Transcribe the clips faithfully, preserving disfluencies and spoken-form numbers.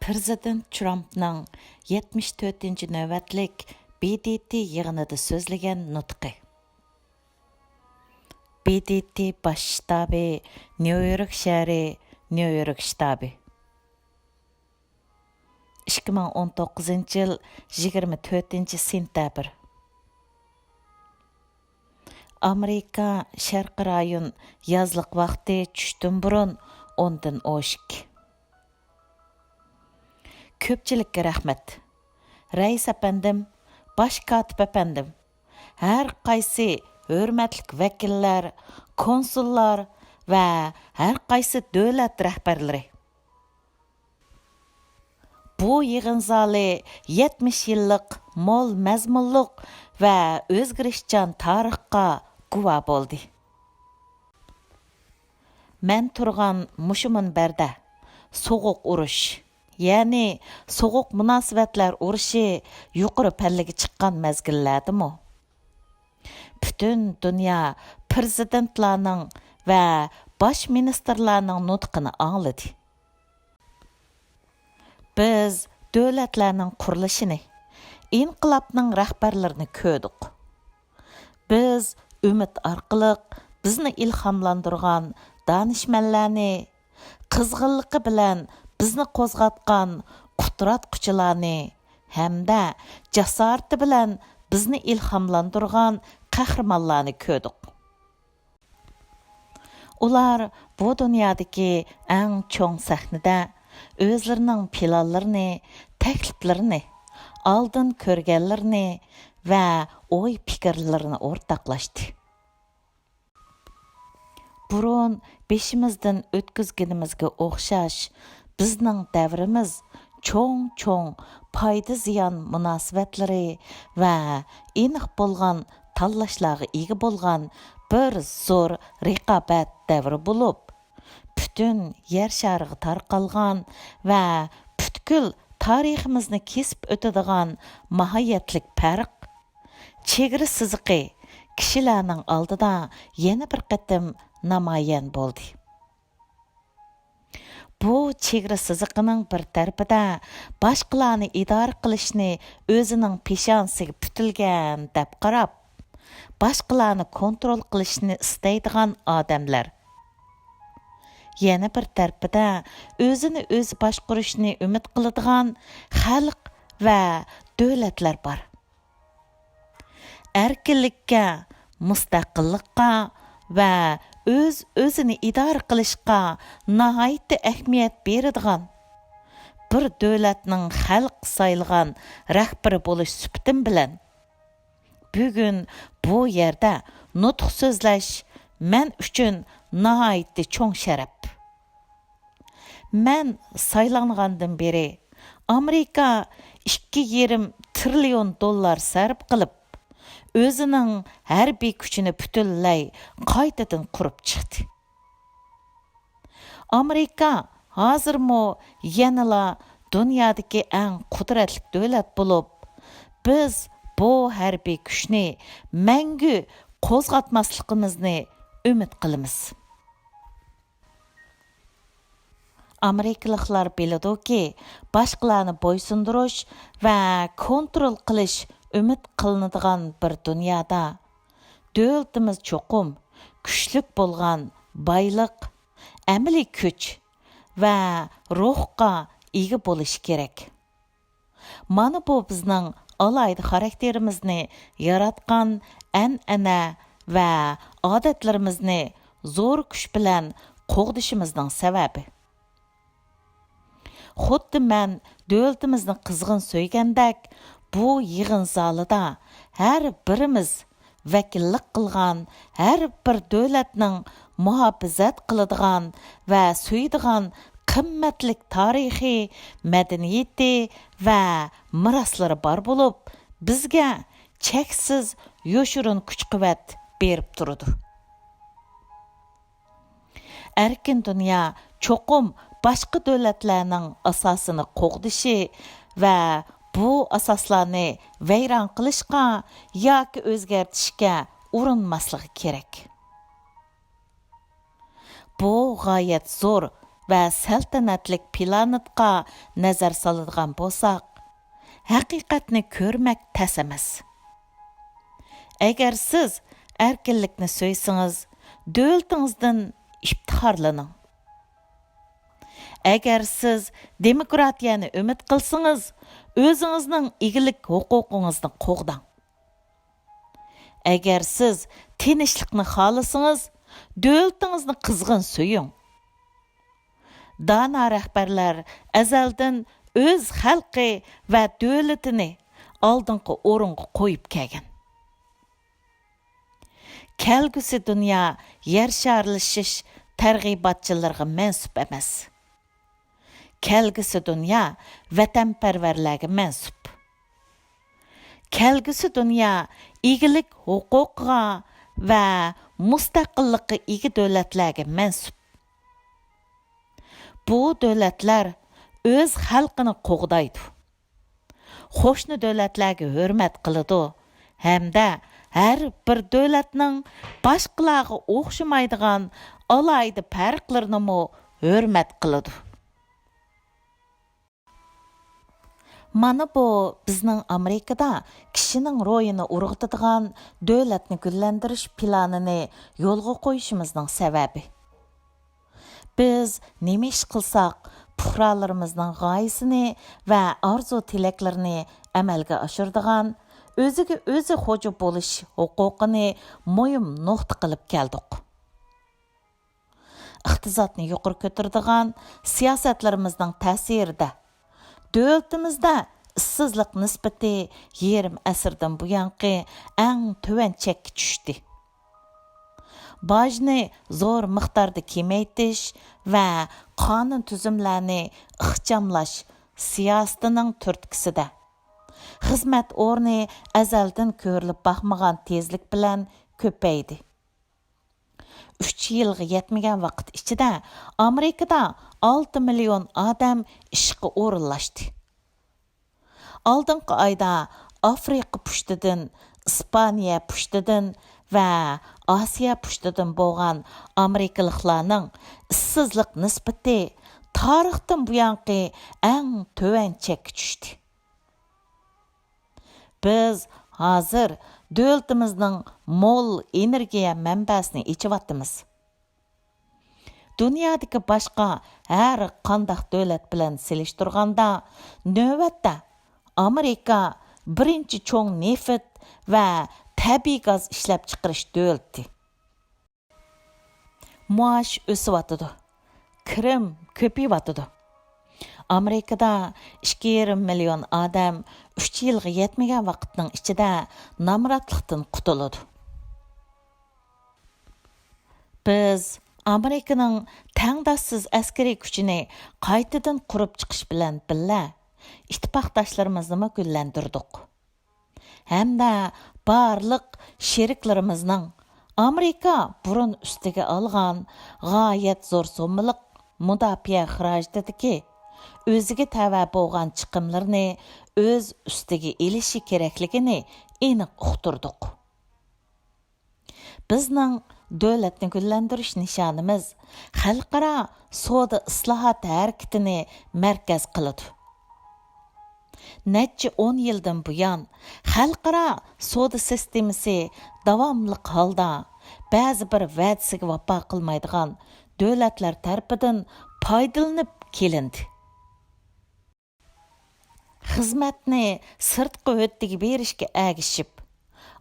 پىرېزىدېنت ترامپنىڭ يەتمىش تۆتىنچى نۆۋەتلىك ب د ت يىغىنىدا سۆزلىگەن نۇتقى. ب د ت باش شتابى، نيۇ يورك شەھىرى، نيۇ يورك شتابى. ئىككى مىڭ ئون توققۇزىنچى يىل يىگىرمە تۆتىنچى سېنتەبىر. ئامېرىكا شەرقىي رايون يازلىق ۋاقتى چۈشتىن بۇرۇن ئوندىن ئون ئىككى. كۆپچىلىككە رەھمەت. رەئىس ئەپەندىم، باش كاتىپ ئەپەندىم، ھەر قايسى ھۆرمەتلىك ۋەكىللەر، كونسۇللار ۋە ھەر قايسى دۆلەت رەھبەرلىرى! بۇ يىغىن زالى يەتمىش يىللىق مول مەزمۇنلۇق ۋە ئۆزگىرىشچان تارىخقا گۇۋاھ بولدى. مەن تۇرغان مۇشۇ مۇنبەردە سوغۇق ئۇرۇش، يەنى سوغۇق مۇناسىۋەتلەر ئۇرۇشى يۇقىرى پەللىگە چىققان مەزگىللەردىمۇ، پۈتۈن دۇنيا پىرېزىدېنتلارنىڭ ۋە باش مىنىستىرلارنىڭ نۇتقىنى ئاڭلىدى. بىز دۆلەتلەرنىڭ قۇرۇلۇشىنى، ئىنقىلابنىڭ رەھبەرلىرىنى كۆردۇق. بىز ئۈمىد ئارقىلىق بىزنى ئىلھاملاندۇرغان دانىشمەنلەرنى، قىزغىنلىقى بىلەن بىزنى قوزغاتقان قۇتراتقۇچىلارنى ھەمدە جاسارىتى بىلەن بىزنى ئىلھاملاندۇرغان قەھرىمانلارنى كۆردۇق. ئۇلار بۇ دۇنيادىكى ئەڭ چوڭ سەھنىدە ئۆزلىرىنىڭ پىلانلىرىنى، تەكلىپلىرىنى، ئالدىن كۆرگەنلىرىنى ۋە ئوي-پىكىرلىرىنى ئورتاقلاشتى. بۇرۇن بېشىمىزدىن ئۆتكۈزگىنىمىزگە ئوخشاش، بىزنىڭ دەۋرىمىز چوڭ-چوڭ پايدا-زىيان مۇناسىۋەتلىرى ۋە ئېنىق بولغان تاللاشلارغا ئىگە بولغان بىر زور رىقابەت دەۋرى بولۇپ، پۈتۈن يەر شارىغا تارقالغان ۋە پۈتكۈل تارىخىمىزنى كېسىپ ئۆتىدىغان ماھىيەتلىك پەرق، چېگرا سىزىقى كىشىلەرنىڭ ئالدىدا يەنە بىر قېتىم نامايان بولدى. بۇ چېگرا سىزىقىنىڭ بىر تەرىپىدە باشقىلارنى ئىدارە قىلىشنى ئۆزىنىڭ پېشانىسىگە پۈتۈلگەن دەپ قاراپ، باشقىلارنى كونترول قىلىشنى ئىستەيدىغان ئادەملەر، يەنە بىر تەرىپىدە ئۆزىنى ئۆزى باشقۇرۇشنى ئۈمىد قىلىدىغان خەلق ۋە دۆلەتلەر بار. ئەركىنلىككە، مۇستەقىللىققا ۋە ئۆز-ئۆزىنى ئىدارە قىلىشقا ناھايىتى ئەھمىيەت بېرىدىغان، بىر دۆلەتنىڭ خەلق سايلىغان رەھبىرى بولۇش سۈپىتىم بىلەن، بۈگۈن بۇ يەردە نۇتۇق سۆزلەش مەن ئۈچۈن ناھايىتى چوڭ شەرەپ. مەن سايلانغاندىن بېرى، ئامېرىكا ئىككى يېرىم تىرىليون دوللار سەرپ قىلىپ، ئۆزىنىڭ ھەربىي كۈچىنى پۈتۈنلەي قايتىدىن قۇرۇپ چىقتى. ئامېرىكا ھازىرمۇ يەنىلا دۇنيادىكى ئەڭ قۇدرەتلىك دۆلەت بولۇپ، بىز بۇ ھەربىي كۈچنى مەڭگۈ قوزغاتماسلىقىمىزنى ئۈمىد قىلىمىز. ئامېرىكىلىقلار بىلىدۇكى، باشقىلارنى بويسۇندۇرۇش ۋە كونترول قىلىش ئۈمىد قىلىنىدىغان بىر دۇنيادا، دۆلىتىمىز چوقۇم كۈچلۈك بولغان بايلىق، ئەمەلىي كۈچ ۋە روھقا ئىگە بولۇشى كېرەك. مانا بۇ بىزنىڭ ئالاھىدە خاراكتېرىمىزنى ياراتقان ئەنئەنە ۋە ئادەتلىرىمىزنى زور كۈچ بىلەن قوغدىشىمىزنىڭ سەۋەبى. خۇددى مەن دۆلىتىمىزنى قىزغىن سۆيگەندەك، بۇ يىغىن زالىدا ھەر بىرىمىز ۋەكىللىك قىلغان ھەر بىر دۆلەتنىڭ مۇھاپىزەت قىلىدىغان ۋە سۆيىدىغان قىممەتلىك تارىخىي، مەدەنىيىتى ۋە مىراسلىرى بار بولۇپ، بىزگە چەكسىز يوشۇرۇن كۈچ-قۇۋۋەت بېرىپ تۇرىدۇ. ئەركىن دۇنيا چوقۇم باشقا دۆلەتلەرنىڭ ئاساسىنى قوغدىشى ۋە بۇ ئاساسلارنى ۋەيران قىلىشقا ياكى ئۆزگەرتىشكە ئۇرۇنماسلىقى كېرەك. بۇ غايەت زور ۋە سەلتەنەتلىك پىلانېتقا نەزەر سالىدىغان بولساق، ھەقىقەتنى كۆرمەك تەس ئەمەس. ئەگەر سىز ئەركىنلىكنى سۆيسىڭىز، دۆلىتىڭىزدىن ئىپتىخارلىنىڭ. ئەگەر سىز دېموكراتىيەنى ئۈمىد قىلسىڭىز، ئۆزىڭىزنىڭ ئىگىلىك ھوقۇقىڭىزنى قوغداڭ. ئەگەر سىز تىنچلىقنى خالىسىڭىز، دۆلىتىڭىزنى قىزغىن سۆيۈڭ. دانا رەھبەرلەر ئەزەلدىن ئۆز خەلقى ۋە دۆلىتىنى ئالدىنقى ئورۇنغا قويۇپ كەلگەن. كەلگۈسى دۇنيا يەر شارلىشىش تەرغىباتچىلىرىغا مەنسۇپ ئەمەس. كەلگۈسى دۇنيا ۋەتەنپەرۋەرلەرگە مەنسۇپ. كەلگۈسى دۇنيا ئىگىلىك ھوقۇقىغا ۋە مۇستەقىللىققا ئىگە دۆلەتلەرگە مەنسۇپ. بۇ دۆلەتلەر ئۆز خەلقىنى قوغدايدۇ. قوشنا دۆلەتلەرگە ھۆرمەت قىلىدۇ ھەمدە ھەر بىر دۆلەتنىڭ باشقىلارغا ئوخشىمايدىغان ئالاھىدە پەرقلىرىنىمۇ ھۆرمەت قىلىدۇ. مانا بۇ بىزنىڭ ئامېرىكىدا كىشىنىڭ روھىنى ئۇرغۇتىدىغان دۆلەتنى گۈللەندۈرۈش پىلانىنى يولغا قويۇشىمىزنىڭ سەۋەبى. بىز نېمە ئىش قىلساق، پۇقرالىرىمىزنىڭ غايىسىنى ۋە ئارزۇ-تىلەكلىرىنى ئەمەلگە ئاشۇرىدىغان، ئۆزىگە ئۆزى خوجا بولۇش ھوقۇقىنى مۇھىم نۇقتا قىلىپ كەلدۇق. ئىقتىسادنى يۇقىرى كۆتۈرىدىغان سىياسەتلىرىمىزنىڭ تەسىرىدە، دۆلىتىمىزدە ئىشسىزلىق نىسبىتى يېرىم ئەسىردىن بۇيانقى ئەڭ تۆۋەن چەككە چۈشتى. باجنى زور مىقداردا كېمەيتىش ۋە قانۇن تۈزۈملەرنى ئىخچاملاش سىياسىتىنىڭ تۈرتكىسىدە، خىزمەت ئورنى ئەزەلدىن كۆرۈلۈپ باقمىغان تېزلىك بىلەن كۆپەيدى. ئۈچ يىلغا يەتمىگەن ۋاقىت ئىچىدە ئامېرىكىدا ئالتە مىليون ئادەم ئىشقا ئورۇنلاشتى. ئالدىنقى ئايدا ئافرىقا پۇشتىدىن، ئىسپانىيە پۇشتىدىن ۋە ئاسىيا پۇشتىدىن بولغان ئامېرىكىلىقلارنىڭ ئىشسىزلىق نىسبىتى تارىختىن بۇيانقى ئەڭ تۆۋەن چەككە چۈشتى. بىز ھازىر دۆلىتىمىزنىڭ مول ئېنېرگىيە مەنبەسىنى ئېچىۋاتىمىز. دۇنيادىكى باشقا ھەر قانداق دۆلەت بىلەن سېلىشتۇرغاندا، نۆۋەتتە ئامېرىكا بىرىنچى چوڭ نېفىت ۋە تەبىئىي گاز ئىشلەپچىقىرىش دۆلىتى. مائاش ئۆسۈۋاتىدۇ، كىرىم كۆپىيىۋاتىدۇ. ئامېرىكىدا ئىككى يېرىم مىليون ئادەم ئۈچ يىلغا يەتمىگەن ۋاقىتنىڭ ئىچىدە نامراتلىقتىن قۇتۇلىدۇ. بىز ئامېرىكىنىڭ تەڭداشسىز ئەسكىرىي كۈچىنى قايتىدىن قۇرۇپ چىقىش بىلەن بىللە، ئىتتىپاقداشلىرىمىزنىمۇ گۈللەندۈردۇق. ھەمدە بارلىق شېرىكلىرىمىزنىڭ ئامېرىكا بۇرۇن ئۈستىگە ئالغان غايەت زور سوممىلىق مۇداپىئە خىراجىتىدىكى ئۆزىگە تەۋە بولغان چىقىملىرىنى ئۆز ئۈستىگە ئېلىشى كېرەكلىكىنى ئېنىق ئۇقتۇردۇق. بىزنىڭ دۆلەتنى گۈللەندۈرۈش نىشانىمىز خەلقئارا سودا ئىسلاھات ھەرىكىتىنى مەركەز قىلىدۇ. نەچچە ئون يىلدىن بۇيان، خەلقئارا سودا سىستېمىسى داۋاملىق ھالدا بەزى بىر ۋەدىسىگە ۋاپا قىلمايدىغان دۆلەتلەر تەرىپىدىن پايدىلىنىپ كېلىندى. خىزمەتنى سىرتقى ھۆددىگە بېرىشكە ئەگىشىپ،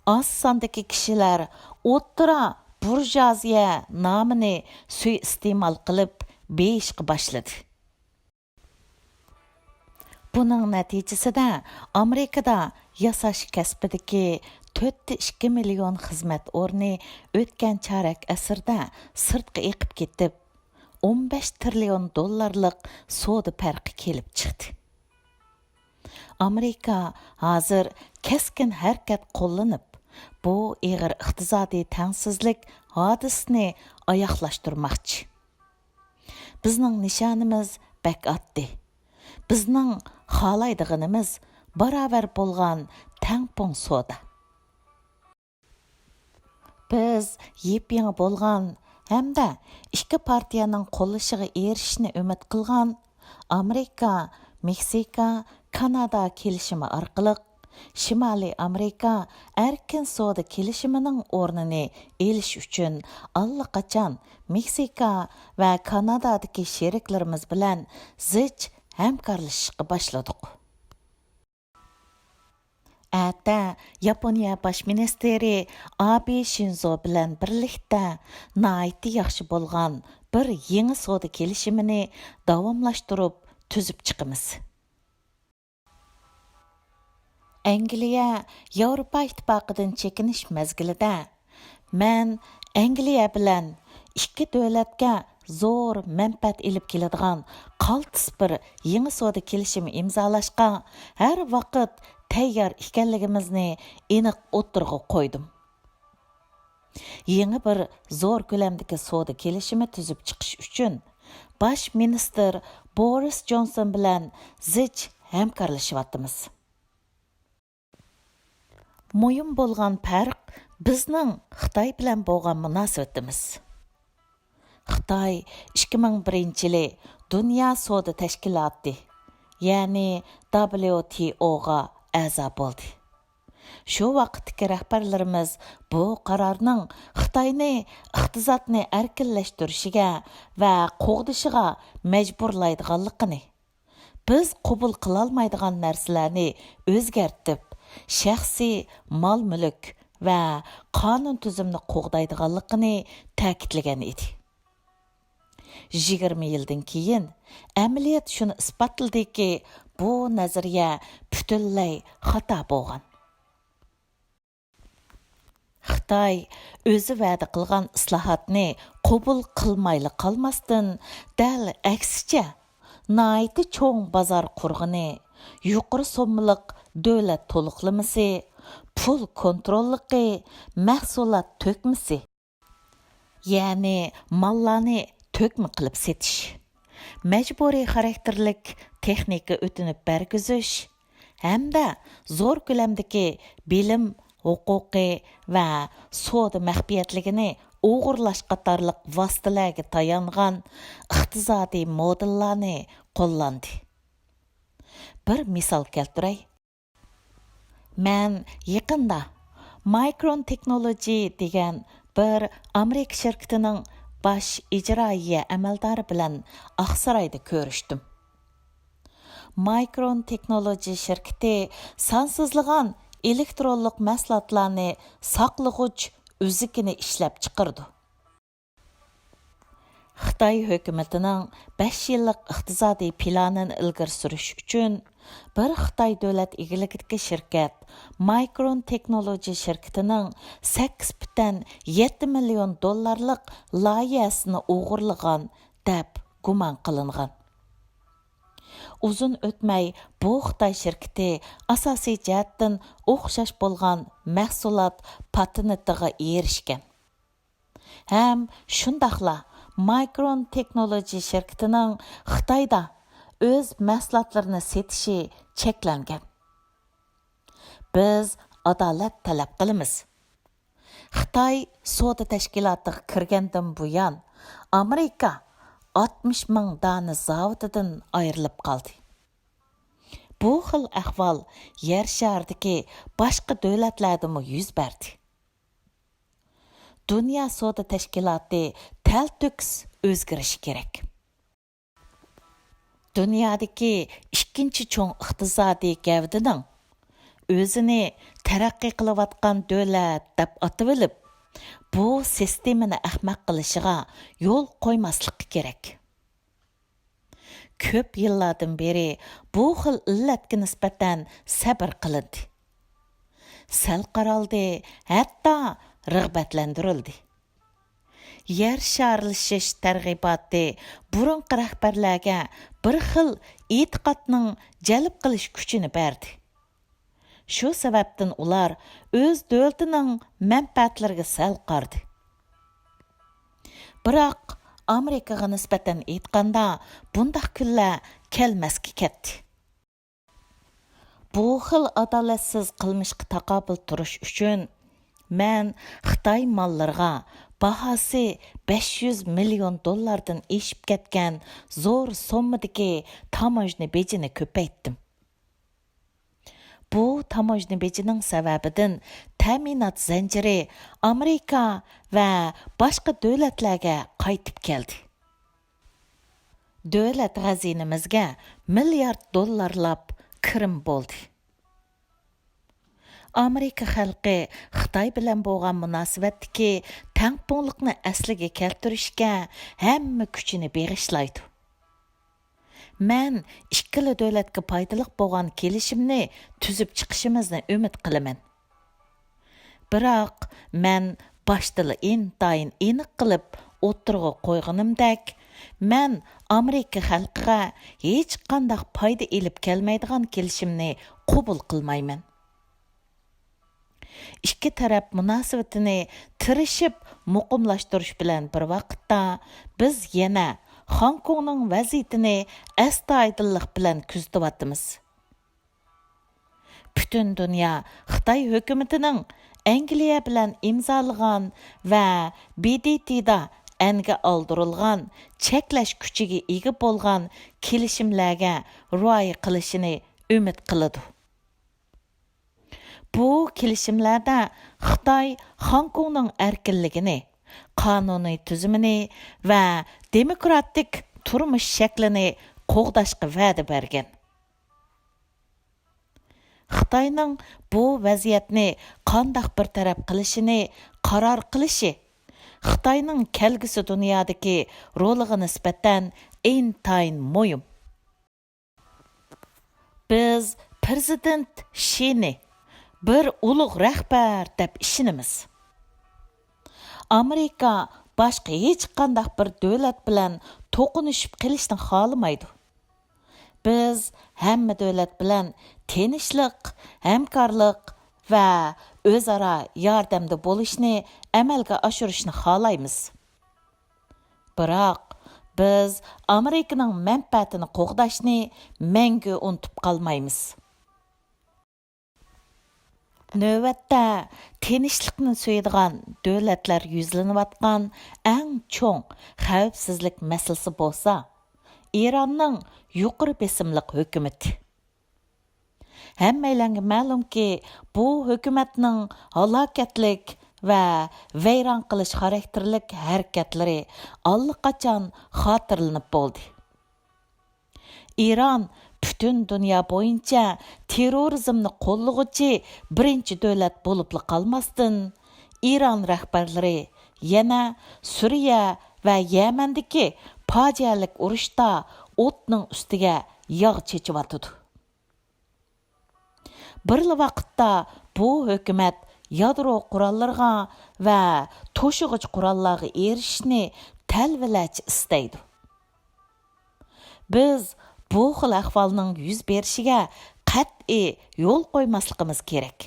ئاز ساندىكى كىشىلەر ئوتتۇرا بۇرژۇئازىيە نامىنى سۇيىئىستېمال قىلىپ بېيىشقا باشلىدى. بۇنىڭ نەتىجىسىدە ئامېرىكىدا ياساش كەسپىدىكى تۆتتە ئىككى مىليون خىزمەت ئورنى ئۆتكەن چارەك ئەسىردە سىرتقا ئېقىپ كېتىپ، ئون بەش تىرىليون دوللارلىق سودا پەرقى كېلىپ چىقتى. ئامېرىكا ھازىر كەسكىن ھەرىكەت قوللىنىپ، بۇ ئېغىر ئىقتىسادىي تەڭسىزلىك ھادىسىسىنى ئاياغلاشتۇرماقچى. بىزنىڭ نىشانىمىز بەك ئاددىي. بىزنىڭ خالايدىغىنىمىز باراۋەر بولغان تەڭپۇڭ سودا. بىز يېپيېڭى بولغان ھەمدە ئىككى پارتىيەنىڭ قوللىشىغا ئېرىشىشنى ئۈمىد قىلغان ئامېرىكا، مېكسىكا، كانادا كېلىشىمى ئارقىلىق شىمالىي ئامېرىكا ئەركىن سودا كېلىشىمىنىڭ ئورنىنى ئېلىش ئۈچۈن ئاللىقاچان مېكسىكا ۋە كانادادىكى شېرىكلىرىمىز بىلەن زىچ ھەمكارلىشىشقا باشلىدۇق. ئەتە ياپونىيە باش مىنىستىرى ئابې شىنزو بىلەن بىرلىكتە ناھايىتى ياخشى بولغان بىر يېڭى سودا كېلىشىمىنى داۋاملاشتۇرۇپ تۈزۈپ چىقىمىز. ئەنگلىيە ياۋروپا ئىتتىپاقىدىن چېكىنىش مەزگىلىدە، مەن ئەنگلىيە بىلەن ئىككى دۆلەتكە زور مەنپەئەت ئېلىپ كېلىدىغان قالتىس بىر يېڭى سودا كېلىشىمى ئىمزالاشقا ھەر ۋاقىت تەييار ئىكەنلىكىمىزنى ئېنىق ئوتتۇرىغا قويدۇم. يېڭى بىر زور كۆلەمدىكى سودا كېلىشىمى تۈزۈپ چىقىش ئۈچۈن باش مىنىستىر بورىس جونسون بىلەن زىچ ھەمكارلىشىۋاتىمىز. مۇھىم بولغان پەرق بىزنىڭ خىتاي بىلەن بولغان مۇناسىۋىتىمىز. خىتاي ئىككى مىڭ بىرىنچى يىلى دۇنيا سودا تەشكىلاتى، يەنى دابليۇ تى ئوغا ئەزا بولدى. شۇ ۋاقىتتىكى رەھبەرلىرىمىز بۇ قارارنىڭ خىتاينى ئىقتىسادنى ئەركىنلەشتۈرۈشىگە ۋە قوغدىشىغا مەجبۇرلايدىغانلىقىنى، بىز قوبۇل قىلالمايدىغان نەرسىلەرنى ئۆزگەرتىپ، شەخسىي مال-مۈلۈك ۋە قانۇن تۈزۈمنى قوغدايدىغانلىقىنى تەكىتلىگەن ئىدى. يىگىرمە يىلدىن كېيىن ئەمەلىيەت شۇنى ئىسپاتلىدىكى، بۇ نەزەرىيە پۈتۈنلەي خاتا بولغان. خىتاي ئۆزى ۋەدە قىلغان ئىسلاھاتنى قوبۇل قىلمايلا قالماستىن، دەل ئەكسىچە، ناھايىتى چوڭ بازار قۇرغىنى، يۇقىرى سوممىلىق دۆلەت تولۇقلىمىسى، پۇل كونتروللۇقى، مەھسۇلات تۆكمىسى، يەنى ماللارنى تۆكمە قىلىپ سېتىش، مەجبۇرىي خاراكتېرلىك تېخنىكا ئۆتۈنۈپ بەرگۈزۈش ھەمدە زور كۆلەمدىكى بىلىم ھوقۇقى ۋە سودا مەخپىيەتلىكىنى ئوغرىلاش قاتارلىق ۋاسىتىلەرگە تايانغان ئىقتىسادىي مودېللارنى قوللاندى. بىر مىسال كەلتۈرەي. مەن يېقىندا مايكرون تېخنولوجى دېگەن بىر ئامېرىكا شىركىتىنىڭ باش ئىجرائىيە ئەمەلدارى بىلەن ئاقسارايدا كۆرۈشتۈم. مايكرون تېخنولوجى شىركىتى سانسىزلىغان ئېلېكترونلۇق مەھسۇلاتلارنى ساقلىغۇچ ئۈزۈكىنى ئىشلەپچىقىرىدۇ. خىتاي ھۆكۈمىتىنىڭ بەش يىللىق ئىقتىسادىي پىلانىنى ئىلگىرى سۈرۈش ئۈچۈن، بىر خىتاي دۆلەت ئىگىلىكىدىكى شىركەت مايكرون تېخنولوجى شىركىتىنىڭ سەككىز پۈتۈن يەتتە مىليون دوللارلىق لايىھەسىنى ئوغرىلىغان دەپ گۇمان قىلىنغان. ئۇزۇن ئۆتمەي بۇ خىتاي شىركىتى ئاساسىي جەھەتتىن ئوخشاش بولغان مەھسۇلات پاتېنتىغا ئېرىشكەن. ھەم شۇنداقلا مايكرون تېخنولوجى شىركىتىنىڭ خىتايدا ئۆز مەھسۇلاتلىرىنى سېتىشى چەكلەنگەن. بىز ئادالەت تەلەپ قىلىمىز. خىتاي سودا تەشكىلاتىغا كىرگەندىن بۇيان، ئامېرىكا ئاتمىش مىڭ دانە زاۋۇتىدىن ئايرىلىپ قالدى. بۇ خىل ئەھۋال يەر شارىدىكى باشقا دۆلەتلەردىمۇ يۈز بەردى. دۇنيا سودا تەشكىلاتى تەلتۆكۈس ئۆزگىرىشى كېرەك. دۇنيادىكى ئىككىنچى چوڭ ئىقتىسادىي گەۋدىنىڭ ئۆزىنى تەرەققىي قىلىۋاتقان دۆلەت دەپ ئاتىۋېلىپ، بۇ سىستېمىنى ئەخمەق قىلىشىغا يول قويماسلىقى كېرەك. كۆپ يىللاردىن بېرى بۇ خىل ئىللەتكە نىسبەتەن سەۋر قىلىندى. سەل قارالدى، ھەتتا رىغبەتلەندۈرۈلدى. يەر شارلىشىش تەرغىباتى بۇرۇنقى رەھبەرلەرگە بىر خىل ئېتىقادنىڭ جەلپ قىلىش كۈچىنى بەردى. شۇ سەۋەبتىن ئۇلار ئۆز دۆلىتىنىڭ مەنپەئەتلىرىگە سەل قارىدى. بىراق، ئامېرىكىغا نىسبەتەن ئېيتقاندا، بۇنداق كۈنلەر كەلمەسكە كەتتى. بۇ خىل ئادالەتسىز قىلمىشقا تاقابىل تۇرۇش ئۈچۈن، مەن خىتاي ماللىرىغا باھاسى بەش يۈز مىليون دوللاردىن ئېشىپ كەتكەن زور سوممىدىكى تاموژنا بېجىنى كۆپەيتتىم. بۇ تاموژنا بېجىنىڭ سەۋەبىدىن تەمىنات زەنجىرى ئامېرىكا ۋە باشقا دۆلەتلەرگە قايتىپ كەلدى. دۆلەت خەزىنىمىزگە مىليارد دوللارلاپ كىرىم بولدى. ئامېرىكا خەلقى خىتاي بىلەن بولغان مۇناسىۋەتتىكى تەڭپۇڭلۇقنى ئەسلىگە كەلتۈرۈشكە ھەممە كۈچىنى بېغىشلايدۇ. مەن ئىككىلا دۆلەتكە پايدىلىق بولغان كېلىشىمنى تۈزۈپ چىقىشىمىزنى ئۈمىد قىلىمەن. بىراق، مەن باشتىلا ئىنتايىن ئېنىق قىلىپ ئوتتۇرىغا قويغىنىمدەك، مەن ئامېرىكا خەلقىگە ھېچقانداق پايدا ئېلىپ كەلمەيدىغان كېلىشىمنى قوبۇل قىلمايمەن. ئىككى تەرەپ مۇناسىۋىتىنى تىرىشىپ مۇقىملاشتۇرۇش بىلەن بىر ۋاقىتتا، بىز يەنە خوڭكوڭنىڭ ۋەزىيىتىنى ئەستايىدىللىق بىلەن كۆزىتىۋاتىمىز. پۈتۈن دۇنيا خىتاي ھۆكۈمىتىنىڭ ئەنگلىيە بىلەن ئىمزالىغان ۋە ب د ت دا ئەنگە ئالدۇرۇلغان چەكلەش كۈچىگە ئىگە بولغان كېلىشىملەرگە رىئايە قىلىشىنى ئۈمىد قىلىدۇ. بۇ كېلىشىملەردە خىتاي خوڭكوڭنىڭ ئەركىنلىكىنى، قانۇنىي تۈزۈمىنى ۋە دېموكراتىك تۇرمۇش شەكلىنى قوغداشقا ۋەدە بەرگەن. خىتاينىڭ بۇ ۋەزىيەتنى قانداق بىر تەرەپ قىلىشىنى قارار قىلىشى خىتاينىڭ كەلگۈسى دۇنيادىكى رولىغا نىسبەتەن ئىنتايىن مۇھىم. بىز پىرېزىدېنت شىنى بىر ئۇلۇغ رەھبەر دەپ ئىشىنىمىز. ئامېرىكا باشقا ھېچقانداق بىر دۆلەت بىلەن توقۇنۇشۇپ قېلىشنى خالىمايدۇ. بىز ھەممە دۆلەت بىلەن تىنچلىق، ھەمكارلىق ۋە ئۆزئارا ياردەمدە بولۇشنى ئەمەلگە ئاشۇرۇشنى خالايمىز. بىراق، بىز ئامېرىكىنىڭ مەنپەئەتىنى قوغداشنى مەڭگۈ ئۇنتۇپ قالمايمىز. نۆۋەتتە، تىنچلىقنى سۆيىدىغان دۆلەتلەر يۈزلىنىۋاتقان ئەڭ چوڭ خەۋپسىزلىك مەسىلىسى بولسا، ئىراننىڭ يۇقىرى بېسىملىق ھۆكۈمىتى. ھەممەيلەنگە مەلۇمكى، بۇ ھۆكۈمەتنىڭ ھالاكەتلىك ۋە ۋەيران قىلىش خاراكتېرلىك ھەرىكەتلىرى ئاللىقاچان خاتىرىلىنىپ بولدى. ئىران پۈتۈن دۇنيا بويىچە تېررورىزمنى قوللىغۇچى بىرىنچى دۆلەت بولۇپلا قالماستىن، ئىران رەھبەرلىرى يەنە سۈرىيە ۋە يەمەندىكى پاجىئەلىك ئۇرۇشتا ئوتنىڭ ئۈستىگە ياغ چېچىۋاتىدۇ. بىرلا ۋاقىتتا بۇ ھۆكۈمەت يادرو قوراللىرىغا ۋە توشۇغۇچ قوراللارغا ئېرىشىشنى تەلۋىلەرچە ئىستەيدۇ. بىز بۇ خىل ئەھۋالنىڭ يۈز بېرىشىگە قەتئىي يول قويماسلىقىمىز كېرەك.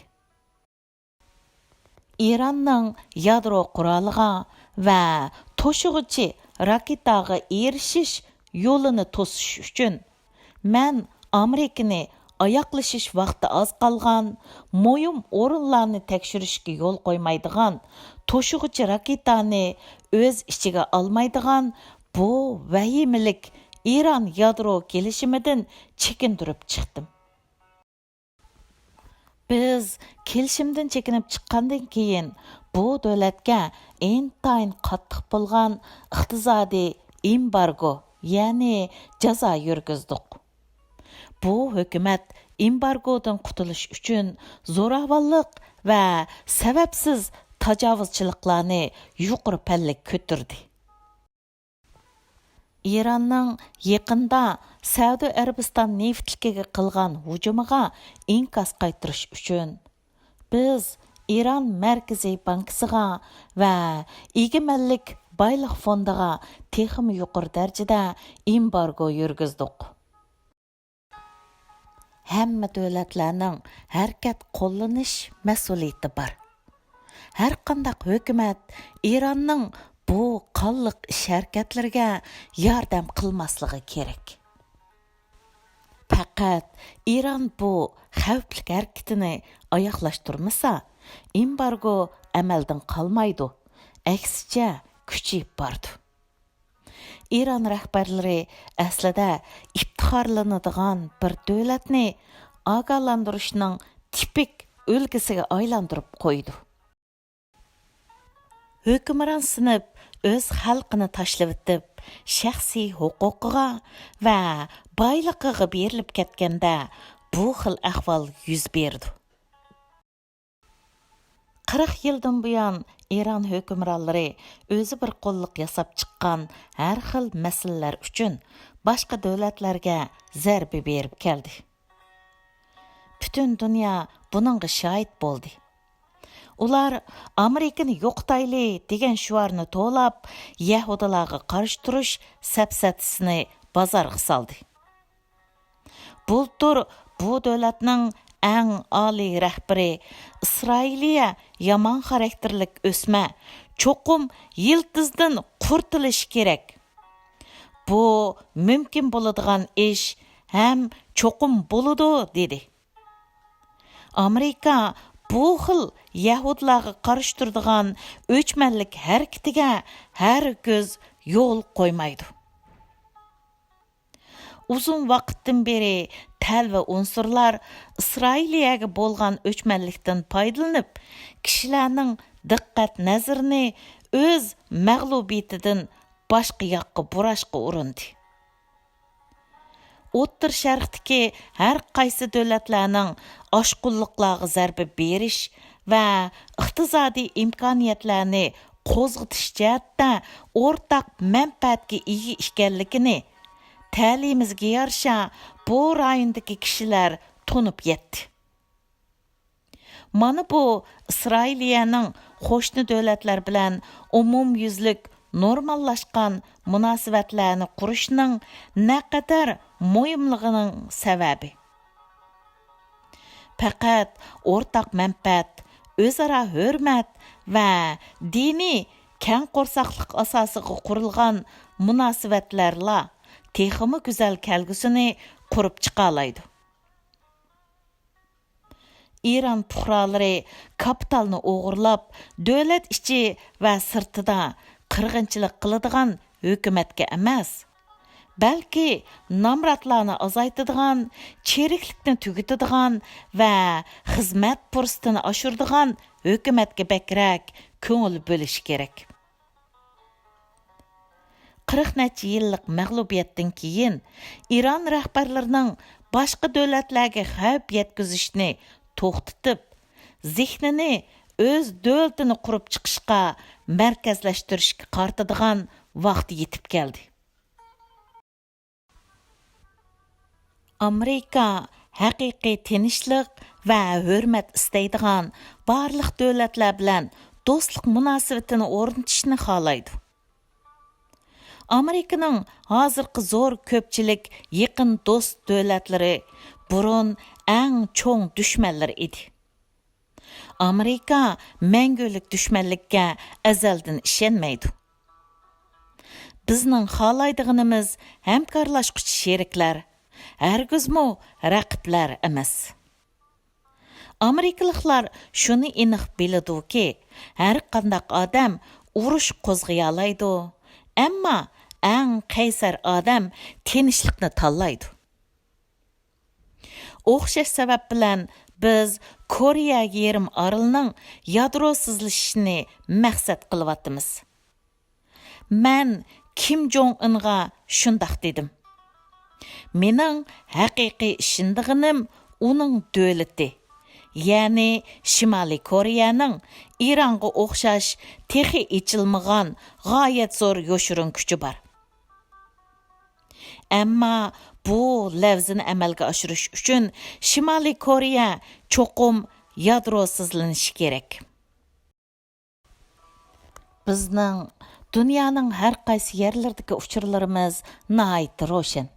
ئىراننىڭ يادرو قورالىغا ۋە توشۇغۇچى راكېتاغا ئېرىشىش يولىنى توسۇش ئۈچۈن، مەن ئامېرىكىنى ئاياغلىشىش ۋاقتى ئاز قالغان، مۇھىم ئورۇنلارنى تەكشۈرۈشكە يول قويمايدىغان، توشۇغۇچى راكېتانى ئۆز ئىچىگە ئالمايدىغان بۇ ۋەھىمىلىك ئىران يادرو كېلىشىمىدىن چېكىندۈرۈپ چىقتىم. بىز كېلىشىمدىن چېكىنىپ چىققاندىن كېيىن، بۇ دۆلەتكە ئىنتايىن قاتتىق بولغان ئىقتىسادىي ئېمبارگو، يەنى جازا يۈرگۈزدۇق. بۇ ھۆكۈمەت ئېمبارگودىن قۇتۇلۇش ئۈچۈن زوراۋانلىق ۋە سەۋەبسىز تاجاۋۇزچىلىقلارنى يۇقىرى پەللىگە كۆتۈردى. ئىراننىڭ يېقىندا سەئۇدى ئەرەبىستان نېفىتلىكىگە قىلغان ھۇجۇمىغا ئىنكاس قايتۇرۇش ئۈچۈن، بىز ئىران مەركىزىي بانكىسىغا ۋە ئىگىمەنلىك بايلىق فوندىغا تېخىمۇ يۇقىرى دەرىجىدە ئېمبارگو يۈرگۈزدۇق. ھەممە دۆلەتلەرنىڭ ھەرىكەت قوللىنىش مەسئۇلىيىتى بار. ھەرقانداق ھۆكۈمەت ئىراننىڭ بۇ قانلىق ئىش-ھەرىكەتلىرىگە ياردەم قىلماسلىقى كېرەك. پەقەت ئىران بۇ خەۋپلىك ھەرىكىتىنى ئاياغلاشتۇرمىسا، ئېمبارگو ئەمەلدىن قالمايدۇ. ئەكسىچە كۈچىيىپ بارىدۇ. ئىران رەھبەرلىرى ئەسلىدە ئىپتىخارلىنىدىغان بىر دۆلەتنى ئاگاھلاندۇرۇشنىڭ تىپىك ئۈلگىسىگە ئايلاندۇرۇپ قويىدۇ. ھۆكۈمرانسىنىپ، ئۆز خەلقىنى تاشلىۋېتىپ، شەخسىي ھوقۇقىغا ۋە بايلىقىغا بېرىلىپ كەتكەندە، بۇ خىل ئەھۋال يۈز بېرىدۇ. قىرىق يىلدىن بۇيان ئىران ھۆكۈمرانلىرى ئۆزى بىر قوللۇق ياساپ چىققان ھەر خىل مەسىلىلەر ئۈچۈن باشقا دۆلەتلەرگە زەربە بېرىپ كەلدى. پۈتۈن دۇنيا بۇنىڭغا شاھىت بولدى. ئۇلار «ئامېرىكىنى يوقىتايلى» دېگەن شوئارنى توۋلاپ، يەھۇدىيلارغا قارشى تۇرۇش سەپسەتىسىنى بازارغا سالدى. بۇلتۇر بۇ دۆلەتنىڭ ئەڭ ئالىي رەھبىرى «ئىسرائىلىيە يامان خاراكتېرلىك ئۆسمە، چوقۇم يىلتىزدىن قۇرتۇلۇشى كېرەك. بۇ مۇمكىن بولىدىغان ئىش ھەم چوقۇم بولىدۇ» دېدى. ئامېرىكا بۇ خىل يەھۇدىيلارغا قارشى تۇرىدىغان ئۆچمەنلىك ھەرىكىتىگە ھەرگىز يول قويمايدۇ. ئۇزۇن ۋاقىتتىن بېرى تەلۋە ئۇنسۇرلار ئىسرائىلىيەگە بولغان ئۆچمەنلىكتىن پايدىلىنىپ، كىشىلەرنىڭ دىققەت نەزىرىنى ئۆز مەغلۇبىيىتىدىن باشقا ياققا بۇراشقا ئۇرۇندى. ئوتتۇرا شەرقتىكى ھەر قايسى دۆلەتلەرنىڭ ئاشقۇنلۇقلارغا زەربە بېرىش ۋە ئىقتىسادىي ئىمكانىيەتلەرنى قوزغىتىش جەھەتتە ئورتاق مەنپەئەتكە ئىگە ئىكەنلىكىنى تەلىيىمىزگە يارىشا بۇ رايوندىكى كىشىلەر تونۇپ يەتتى. مانا بۇ ئىسرائىلىيەنىڭ قوشنا دۆلەتلەر بىلەن ئومۇميۈزلۈك نورماللاشقان مۇناسىۋەتلەرنى قۇرۇشنىڭ نەقەدەر مۇھىملىقىنىڭ سەۋەبى. پەقەت ئورتاق مەنپەئەت، ئۆزئارا ھۆرمەت ۋە دىنىي كەڭ قورساقلىق ئاساسىغا قۇرۇلغان مۇناسىۋەتلەرلا تېخىمۇ گۈزەل كەلگۈسىنى قۇرۇپ چىقالايدۇ. ئىران پۇقرالىرى كاپىتالنى ئوغرىلاپ، دۆلەت ئىچى ۋە سىرتىدا قىرغىنچىلىق قىلىدىغان ھۆكۈمەتكە ئەمەس، بەلكى نامراتلارنى ئازايتىدىغان، چىرىكلىكنى تۈگىتىدىغان ۋە خىزمەت پۇرسىتىنى ئاشۇرىدىغان ھۆكۈمەتكە بەكرەك كۆڭۈل بۆلۈشى كېرەك. قىرىق نەچچە يىللىق مەغلۇبىيەتتىن كېيىن، ئىران رەھبەرلىرىنىڭ باشقا دۆلەتلەرگە خەۋپ يەتكۈزۈشنى توختىتىپ، زېھنىنى ئۆز دۆلىتىنى قۇرۇپ چىقىشقا مەركەزلەشتۈرۈشكە قارىتىدىغان ۋاقتى يېتىپ كەلدى. ئامېرىكا ھەقىقىي تىنچلىق ۋە ھۆرمەت ئىستەيدىغان بارلىق دۆلەتلەر بىلەن دوستلۇق مۇناسىۋىتىنى ئورنىتىشنى خالايدۇ. ئامېرىكىنىڭ ھازىرقى زور كۆپچىلىك يېقىن دوست دۆلەتلىرى بۇرۇن ئەڭ چوڭ دۈشمەنلىرى ئىدى. ئامېرىكا مەڭگۈلۈك دۈشمەنلىككە ئەزەلدىن ئىشەنمەيدۇ. بىزنىڭ خالايدىغىنىمىز ھەمكارلاشقۇچى شېرىكلەر، ھەرگىزمۇ رەقىبلەر ئەمەس. ئامېرىكىلىقلار شۇنى ئېنىق بىلىدۇكى، ھەرقانداق ئادەم ئۇرۇش قوزغىيالايدۇ، ئەمما ئەڭ قەيسەر ئادەم تىنچلىقنى تاللايدۇ. ئوخشاش سەۋەب بىلەن بىز كورېيە يېرىم ئارىلىنىڭ يادروسىزلىشىشىنى مەقسەت قىلىۋاتىمىز. مەن كىم جوڭ ئىنغا شۇنداق دېدىم. مېنىڭ ھەقىقىي ئىشىنىدىغىنىم ئۇنىڭ دۆلىتى، يەنى شىمالىي كورېيەنىڭ ئىرانغا ئوخشاش تېخى ئېچىلمىغان غايەت زور يوشۇرۇن كۈچى بار. ئەمما بۇ لەۋزىنى ئەمەلگە ئاشۇرۇش ئۈچۈن شىمالىي كورېيە چوقۇم يادروسىزلىنىشى كېرەك. بىزنىڭ دۇنيانىڭ ھەر قايسى يەرلىرىدىكى ئۇچۇرلىرىمىز ناھايىتى روشەن.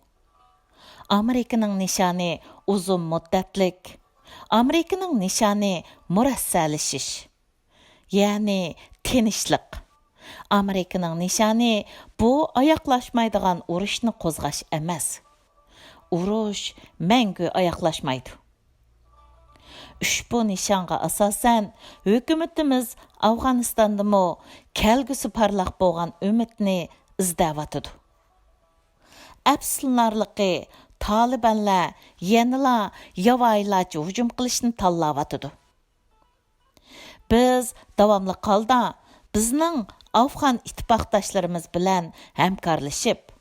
ئامېرىكىنىڭ نىشانى ئۇزۇن مۇددەتلىك، ئامېرىكىنىڭ نىشانى مۇرەسسەلىشىش، يەنى تىنچلىق. ئامېرىكىنىڭ نىشانى بۇ ئاياغلاشمايدىغان ئۇرۇشنى قوزغاش ئەمەس. ئۇرۇش مەڭگۈ ئاياغلاشمايدۇ. ئۇشبۇ نىشانغا ئاساسەن، ھۆكۈمىتىمىز ئافغانىستاندىمۇ كەلگۈسى پارلاق بولغان ئۈمىدنى ئىزدەۋاتىدۇ. ئەپسۇسلىنارلىقى، تالىبانلار يەنىلا ياۋايىلارچە ھۇجۇم قىلىشنى تاللاۋاتىدۇ. بىز داۋاملىق ھالدا بىزنىڭ ئافغان ئىتتىپاقداشلىرىمىز بىلەن ھەمكارلىشىپ،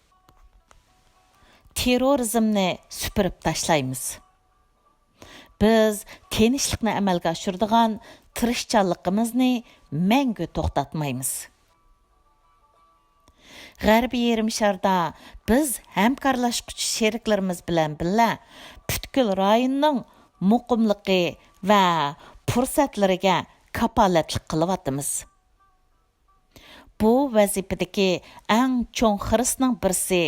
تېررورىزمنى سۈپۈرۈپ تاشلايمىز. بىز تىنچلىقنى ئەمەلگە ئاشۇرىدىغان تىرىشچانلىقىمىزنى مەڭگۈ توختاتمايمىز. غەربىي يېرىم شاردا بىز ھەمكارلاشقۇچى شېرىكلىرىمىز بىلەن بىللە پۈتكۈل رايوننىڭ مۇقىملىقى ۋە پۇرسەتلىرىگە كاپالەتلىك قىلىۋاتىمىز. بۇ ۋەزىپىدىكى ئەڭ چوڭ خىرىسنىڭ بىرسى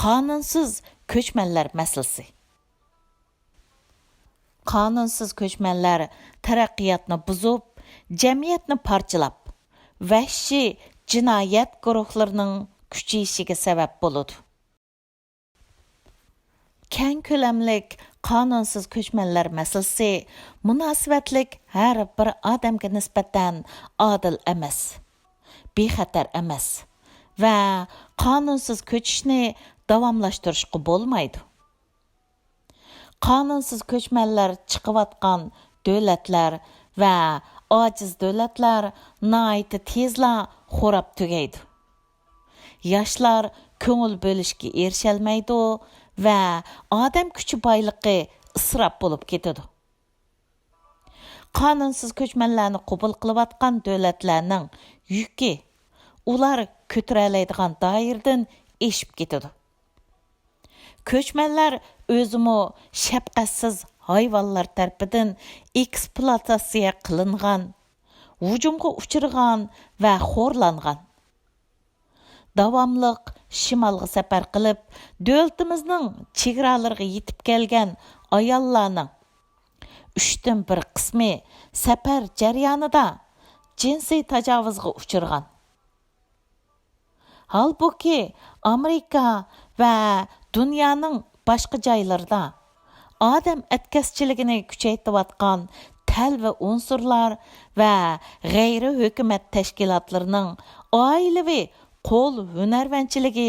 قانۇنسىز كۆچمەنلەر مەسىلىسى. قانۇنسىز كۆچمەنلەر تەرەققىياتنى بۇزۇپ، جەمئىيەتنى پارچىلاپ، ۋەھشىي جىنايەت گۇرۇھلىرىنىڭ كۈچىيىشىگە سەۋەب بولىدۇ. كەڭ كۆلەملىك قانۇنسىز كۆچمەنلەر مەسىلىسى مۇناسىۋەتلىك ھەر بىر ئادەمگە نىسبەتەن ئادىل ئەمەس، بىخەتەر ئەمەس ۋە قانۇنسىز كۆچۈشنى داۋاملاشتۇرۇشقا بولمايدۇ. قانۇنسىز كۆچمەنلەر چىقىۋاتقان دۆلەتلەر ۋە ئاجىز دۆلەتلەر ناھايىتى تېزلا خوراپ تۈگەيدۇ. ياشلار كۆڭۈل بۆلۈشكە ئېرىشەلمەيدۇ ۋە ئادەم كۈچى بايلىقى ئىسراپ بولۇپ كېتىدۇ. قانۇنسىز كۆچمەنلەرنى قوبۇل قىلىۋاتقان دۆلەتلەرنىڭ يۈكى ئۇلار كۆتۈرەلەيدىغان دائىرىدىن ئېشىپ كېتىدۇ. كۆچمەنلەر ئۆزىمۇ شەپقەتسىز ھايۋانلار تەرىپىدىن ئېكسپلۇئاتاتسىيە قىلىنغان، ھۇجۇمغا ئۇچرىغان ۋە خورلانغان. داۋاملىق شىمالغا سەپەر قىلىپ، دۆلىتىمىزنىڭ چېگرالىرىغا يېتىپ كەلگەن ئاياللارنىڭ ئۈچتىن بىر قىسمى سەپەر جەريانىدا جىنسىي تاجاۋۇزغا ئۇچرىغان. ھالبۇكى، ئامېرىكا ۋە دۇنيانىڭ باشقا جايلىرىدا ئادەم ئەتكەسچىلىكىنى كۈچەيتىۋاتقان تەلۋە ئۇنسۇرلار ۋە غەيرىي ھۆكۈمەت تەشكىلاتلىرىنىڭ ئائىلىۋى قول ھۈنەرۋەنچىلىكى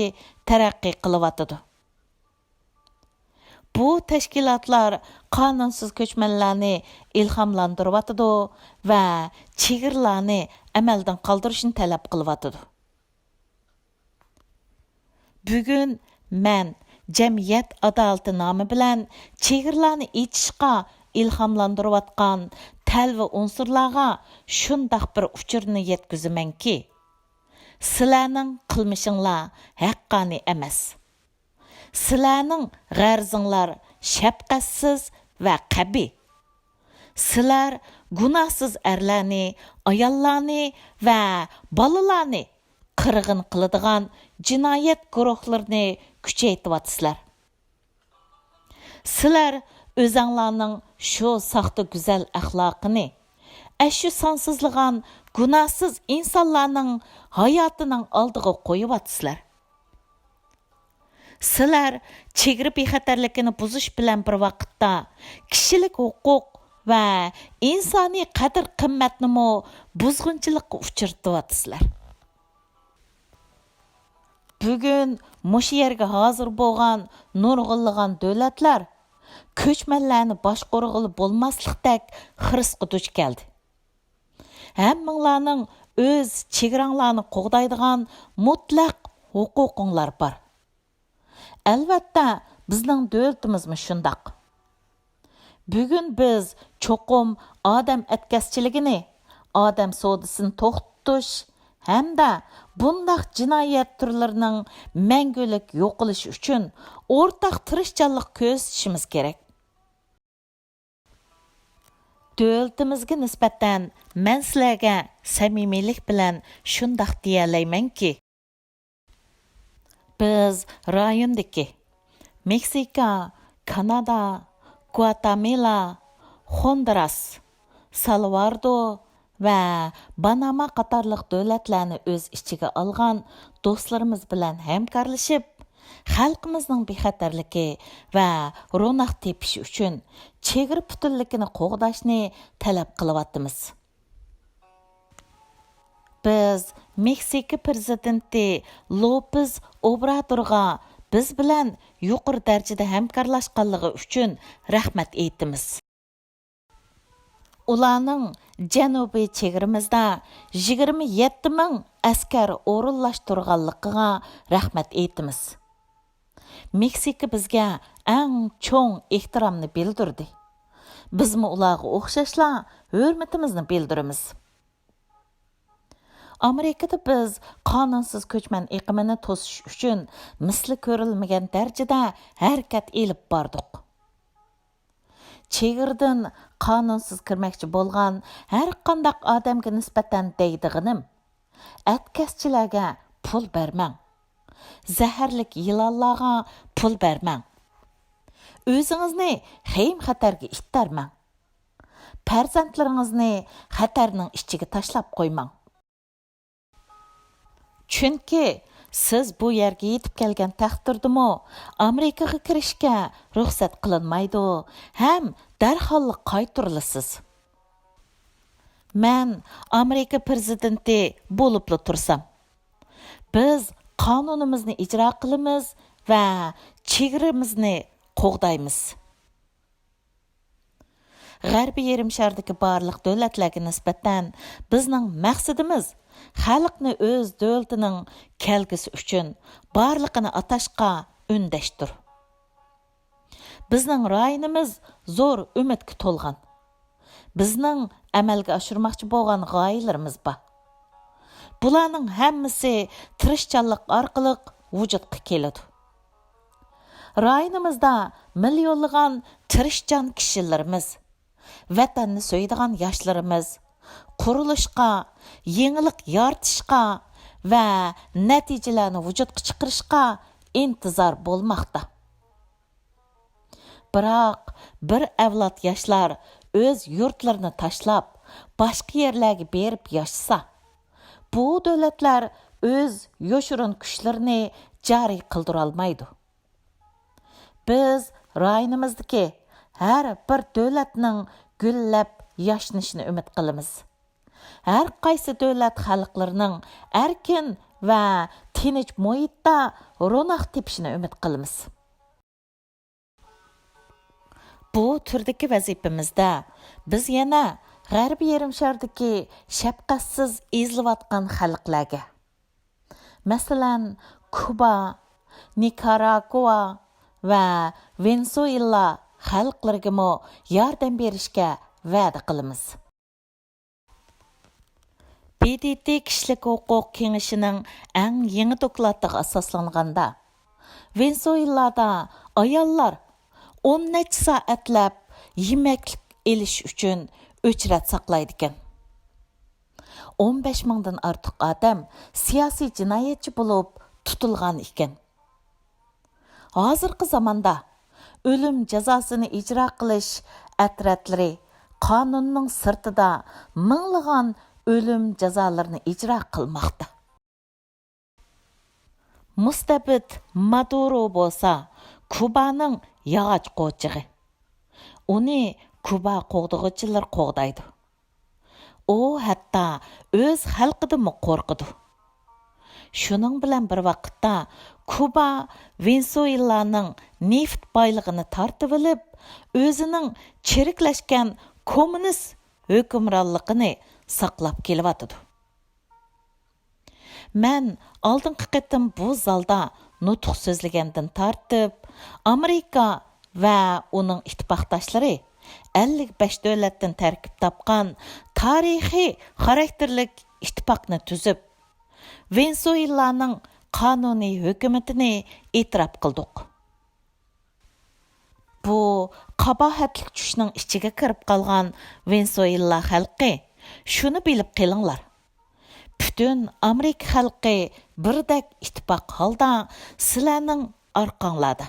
تەرەققىي قىلىۋاتىدۇ. بۇ تەشكىلاتلار قانۇنسىز كۆچمەنلەرنى ئىلھاملاندۇرۇۋاتىدۇ ۋە چېگرىلارنى ئەمەلدىن قالدۇرۇشنى تەلەپ قىلىۋاتىدۇ. بۈگۈن مەن جەمئىيەت ئادالىتى نامى بىلەن چېگرىلارنى ئېچىشقا ئىلھاملاندۇرۇۋاتقان تەلۋە ئۇنسۇرلارغا شۇنداق بىر ئۇچۇرنى يەتكۈزىمەنكى، سىلەرنىڭ قىلمىشىڭلار ھەققانىي ئەمەس. سىلەرنىڭ غەرىزىڭلار شەپقەتسىز ۋە قەبىھ. سىلەر گۇناھسىز ئەرلەرنى، ئاياللارنى ۋە بالىلارنى قىرغىن قىلىدىغان جىنايەت گۇرۇھلىرىنى كۈچەيتىۋاتىسىلەر. سىلەر ئۆزەڭلارنىڭ شۇ ساختا گۈزەل ئەخلاقىنى ئەشۇ سانسىزلىغان گۇناھسىز ئىنسانلارنىڭ ھاياتىنىڭ ئالدىغا قويۇۋاتىسىلەر. سىلەر چېگرا بىخەتەرلىكىنى بۇزۇش بىلەن بىر ۋاقىتتا، كىشىلىك ھوقۇق ۋە ئىنسانىي قەدىر-قىممەتنىمۇ بۇزغۇنچىلىققا ئۇچرىتىۋاتىسىلەر. بۈگۈن مۇشۇ يەرگە ھازىر بولغان نۇرغۇنلىغان دۆلەتلەر كۆچمەنلەرنى باشقۇرغىلى بولماسلىقتەك خىرىسقا دۇچ كەلدى. ھەممىڭلارنىڭ ئۆز چېگراڭلارنى قوغدايدىغان مۇتلەق ھوقۇقۇڭلار بار. ئەلۋەتتە، بىزنىڭ دۆلىتىمىزمۇ شۇنداق. بۈگۈن بىز چوقۇم ئادەم ئەتكەسچىلىكىنى، ئادەم سودىسىنى توختىتىش ھەمدە بۇنداق جىنايەت تۈرلىرىنىڭ مەڭگۈلۈك يوقىلىشى ئۈچۈن ئورتاق تىرىشچانلىق كۆرسىتىشىمىز كېرەك. دۆلىتىمىزگە نىسبەتەن مەن سىلەرگە سەمىمىيلىك بىلەن شۇنداق دېيەلەيمەنكى، بىز رايوندىكى مېكسىكا، كانادا، گۇاتامىلا، خوندۇراس، سالۋادور ۋە باناما قاتارلىق دۆلەتلەرنى ئۆز ئىچىگە ئالغان دوستلىرىمىز بىلەن ھەمكارلىشىپ، خەلقىمىزنىڭ بىخەتەرلىكى ۋە روناق تېپىشى ئۈچۈن چېگرا پۈتۈنلۈكىنى قوغداشنى تەلەپ قىلىۋاتىمىز. بىز مېكسىكا پىرېزىدېنتى لوپېز ئوبرادورغا بىز بىلەن يۇقىرى دەرىجىدە ھەمكارلاشقانلىقى ئۈچۈن رەھمەت ئېيتىمىز. ئۇلارنىڭ جەنۇبىي چېگرىمىزدا يىگىرمە يەتتە مىڭ ئەسكەر ئورۇنلاشتۇرغانلىقىغا رەھمەت ئېيتىمىز. مېكسىكا بىزگە ئەڭ چوڭ ئېھتىرامنى بىلدۈردى. بىزمۇ ئۇلارغا ئوخشاشلا ھۆرمىتىمىزنى بىلدۈرىمىز. ئامېرىكىدا بىز قانۇنسىز كۆچمەن ئېقىمىنى توسۇش ئۈچۈن مىسلى كۆرۈلمىگەن دەرىجىدە ھەرىكەت ئېلىپ باردۇق. چېگرىدىن قانۇنسىز كىرمەكچى بولغان ھەرقانداق ئادەمگە نىسبەتەن دەيدىغىنىم، ئەتكەسچىلەرگە پۇل بەرمەڭ. زەھەرلىك يىلانلارغا پۇل بەرمەڭ. ئۆزىڭىزنى خېيىم-خەتەرگە ئىتتەرمەڭ. پەرزەنتلىرىڭىزنى خەتەرنىڭ ئىچىگە تاشلاپ قويماڭ. چۈنكى سىز بۇ يەرگە يېتىپ كەلگەن تەقدىردىمۇ ئامېرىكىغا كىرىشكە رۇخسەت قىلىنمايدۇ ھەم دەرھاللا قايتۇرۇلىسىز. مەن ئامېرىكا پىرېزىدېنتى بولۇپلا تۇرسام، بىز قانۇنىمىزنى ئىجرا قىلىمىز ۋە چېگرىمىزنى قوغدايمىز. غەربىي يېرىم شاردىكى بارلىق دۆلەتلەرگە نىسبەتەن بىزنىڭ مەقسىتىمىز خەلقنى ئۆز دۆلىتىنىڭ كەلگۈسى ئۈچۈن بارلىقىنى ئاتاشقا ئۈندەشتۇر. بىزنىڭ رايونىمىز زور ئۈمىدكە تولغان. بىزنىڭ ئەمەلگە ئاشۇرماقچى بولغان غايىلىرىمىز بار. بۇلارنىڭ ھەممىسى تىرىشچانلىق ئارقىلىق ۋۇجۇدقا كېلىدۇ. رايونىمىزدا مىليونلىغان تىرىشچان كىشىلىرىمىز، ۋەتەننى سۆيىدىغان ياشلىرىمىز قۇرۇلۇشقا، يېڭىلىق يارىتىشقا ۋە نەتىجىلەرنى ۋۇجۇدقا چىقىرىشقا ئىنتىزار بولماقتا. بىراق، بىر ئەۋلاد ياشلار ئۆز يۇرتلىرىنى تاشلاپ، باشقا يەرلەرگە بېرىپ ياشىسا، بۇ دۆلەتلەر ئۆز يوشۇرۇن كۈچلىرىنى جارى قىلدۇرالمايدۇ. بىز رايونىمىزدىكى ھەر بىر دۆلەتنىڭ گۈللەپ ياشنىشىنى ئۈمىد قىلىمىز. ھەر قايسى دۆلەت خەلقلىرىنىڭ ئەركىن ۋە تىنچ مۇھىتتا روناق تېپىشىنى ئۈمىد قىلىمىز. بۇ تۈردىكى ۋەزىپىمىزدە بىز يەنە غەربىي يېرىم شاردىكى شەپقەتسىز ئېزىلىۋاتقان خەلقلەرگە، مەسىلەن، كۇبا، نىكاراگۇا ۋە ۋېنېسۇېلا خەلقلىرىگىمۇ ياردەم بېرىشكە ۋەدە قىلىمىز. ب د ت كىشىلىك ھوقۇق كېڭىشىنىڭ ئەڭ يېڭى دوكلاتىغا ئاساسلانغاندا، ۋېنېسۇېلادا ئاياللار ئون نەچچە سائەتلەپ يېمەكلىك ئېلىش ئۈچۈن ئۆچرەت ساقلايدىكەن. ئون بەش مىڭدىن ئارتۇق ئادەم سىياسىي جىنايەتچى بولۇپ تۇتۇلغان ئىكەن. ھازىرقى زاماندا ئۆلۈم جازاسىنى ئىجرا قىلىش ئەترەتلىرى قانۇننىڭ سىرتىدا مىڭلىغان ئۆلۈم جازالىرىنى ئىجرا قىلماقتا. مۇستەبىت مادۇرو بولسا كۇبانىڭ ياغاچ قوچىقى. ئۇنى كۇبا قوغدىغۇچىلىرى قوغدايدۇ. ئۇ ھەتتا ئۆز خەلقىدىنمۇ قورقىدۇ. شۇنىڭ بىلەن بىر ۋاقىتتا، كۇبا ۋېنېسۇېلانىڭ نېفىت بايلىقىنى تارتىۋېلىپ، ئۆزىنىڭ چىرىكلەشكەن كوممۇنىست ھۆكۈمرانلىقىنى ساقلاپ كېلىۋاتىدۇ. مەن ئالدىنقى قېتىم بۇ زالدا نۇتۇق سۆزلىگەندىن تارتىپ، ئامېرىكا ۋە ئۇنىڭ ئىتتىپاقداشلىرى ئەللىك بەش دۆلەتتىن تەركىب تاپقان تارىخىي خاراكتېرلىك ئىتتىپاقنى تۈزۈپ، ۋېنېسۇېلانىڭ قانۇنىي ھۆكۈمىتىنى ئېتىراپ قىلدۇق. بۇ قاباھەتلىك چۈشنىڭ ئىچىگە كىرىپ قالغان ۋېنېسۇېلا خەلقى، شۇنى بىلىپ قېلىڭلار. پۈتۈن ئامېرىكا خەلقى بىردەك ئىتتىپاق ھالدا سىلەرنىڭ ئارقاڭلاردا.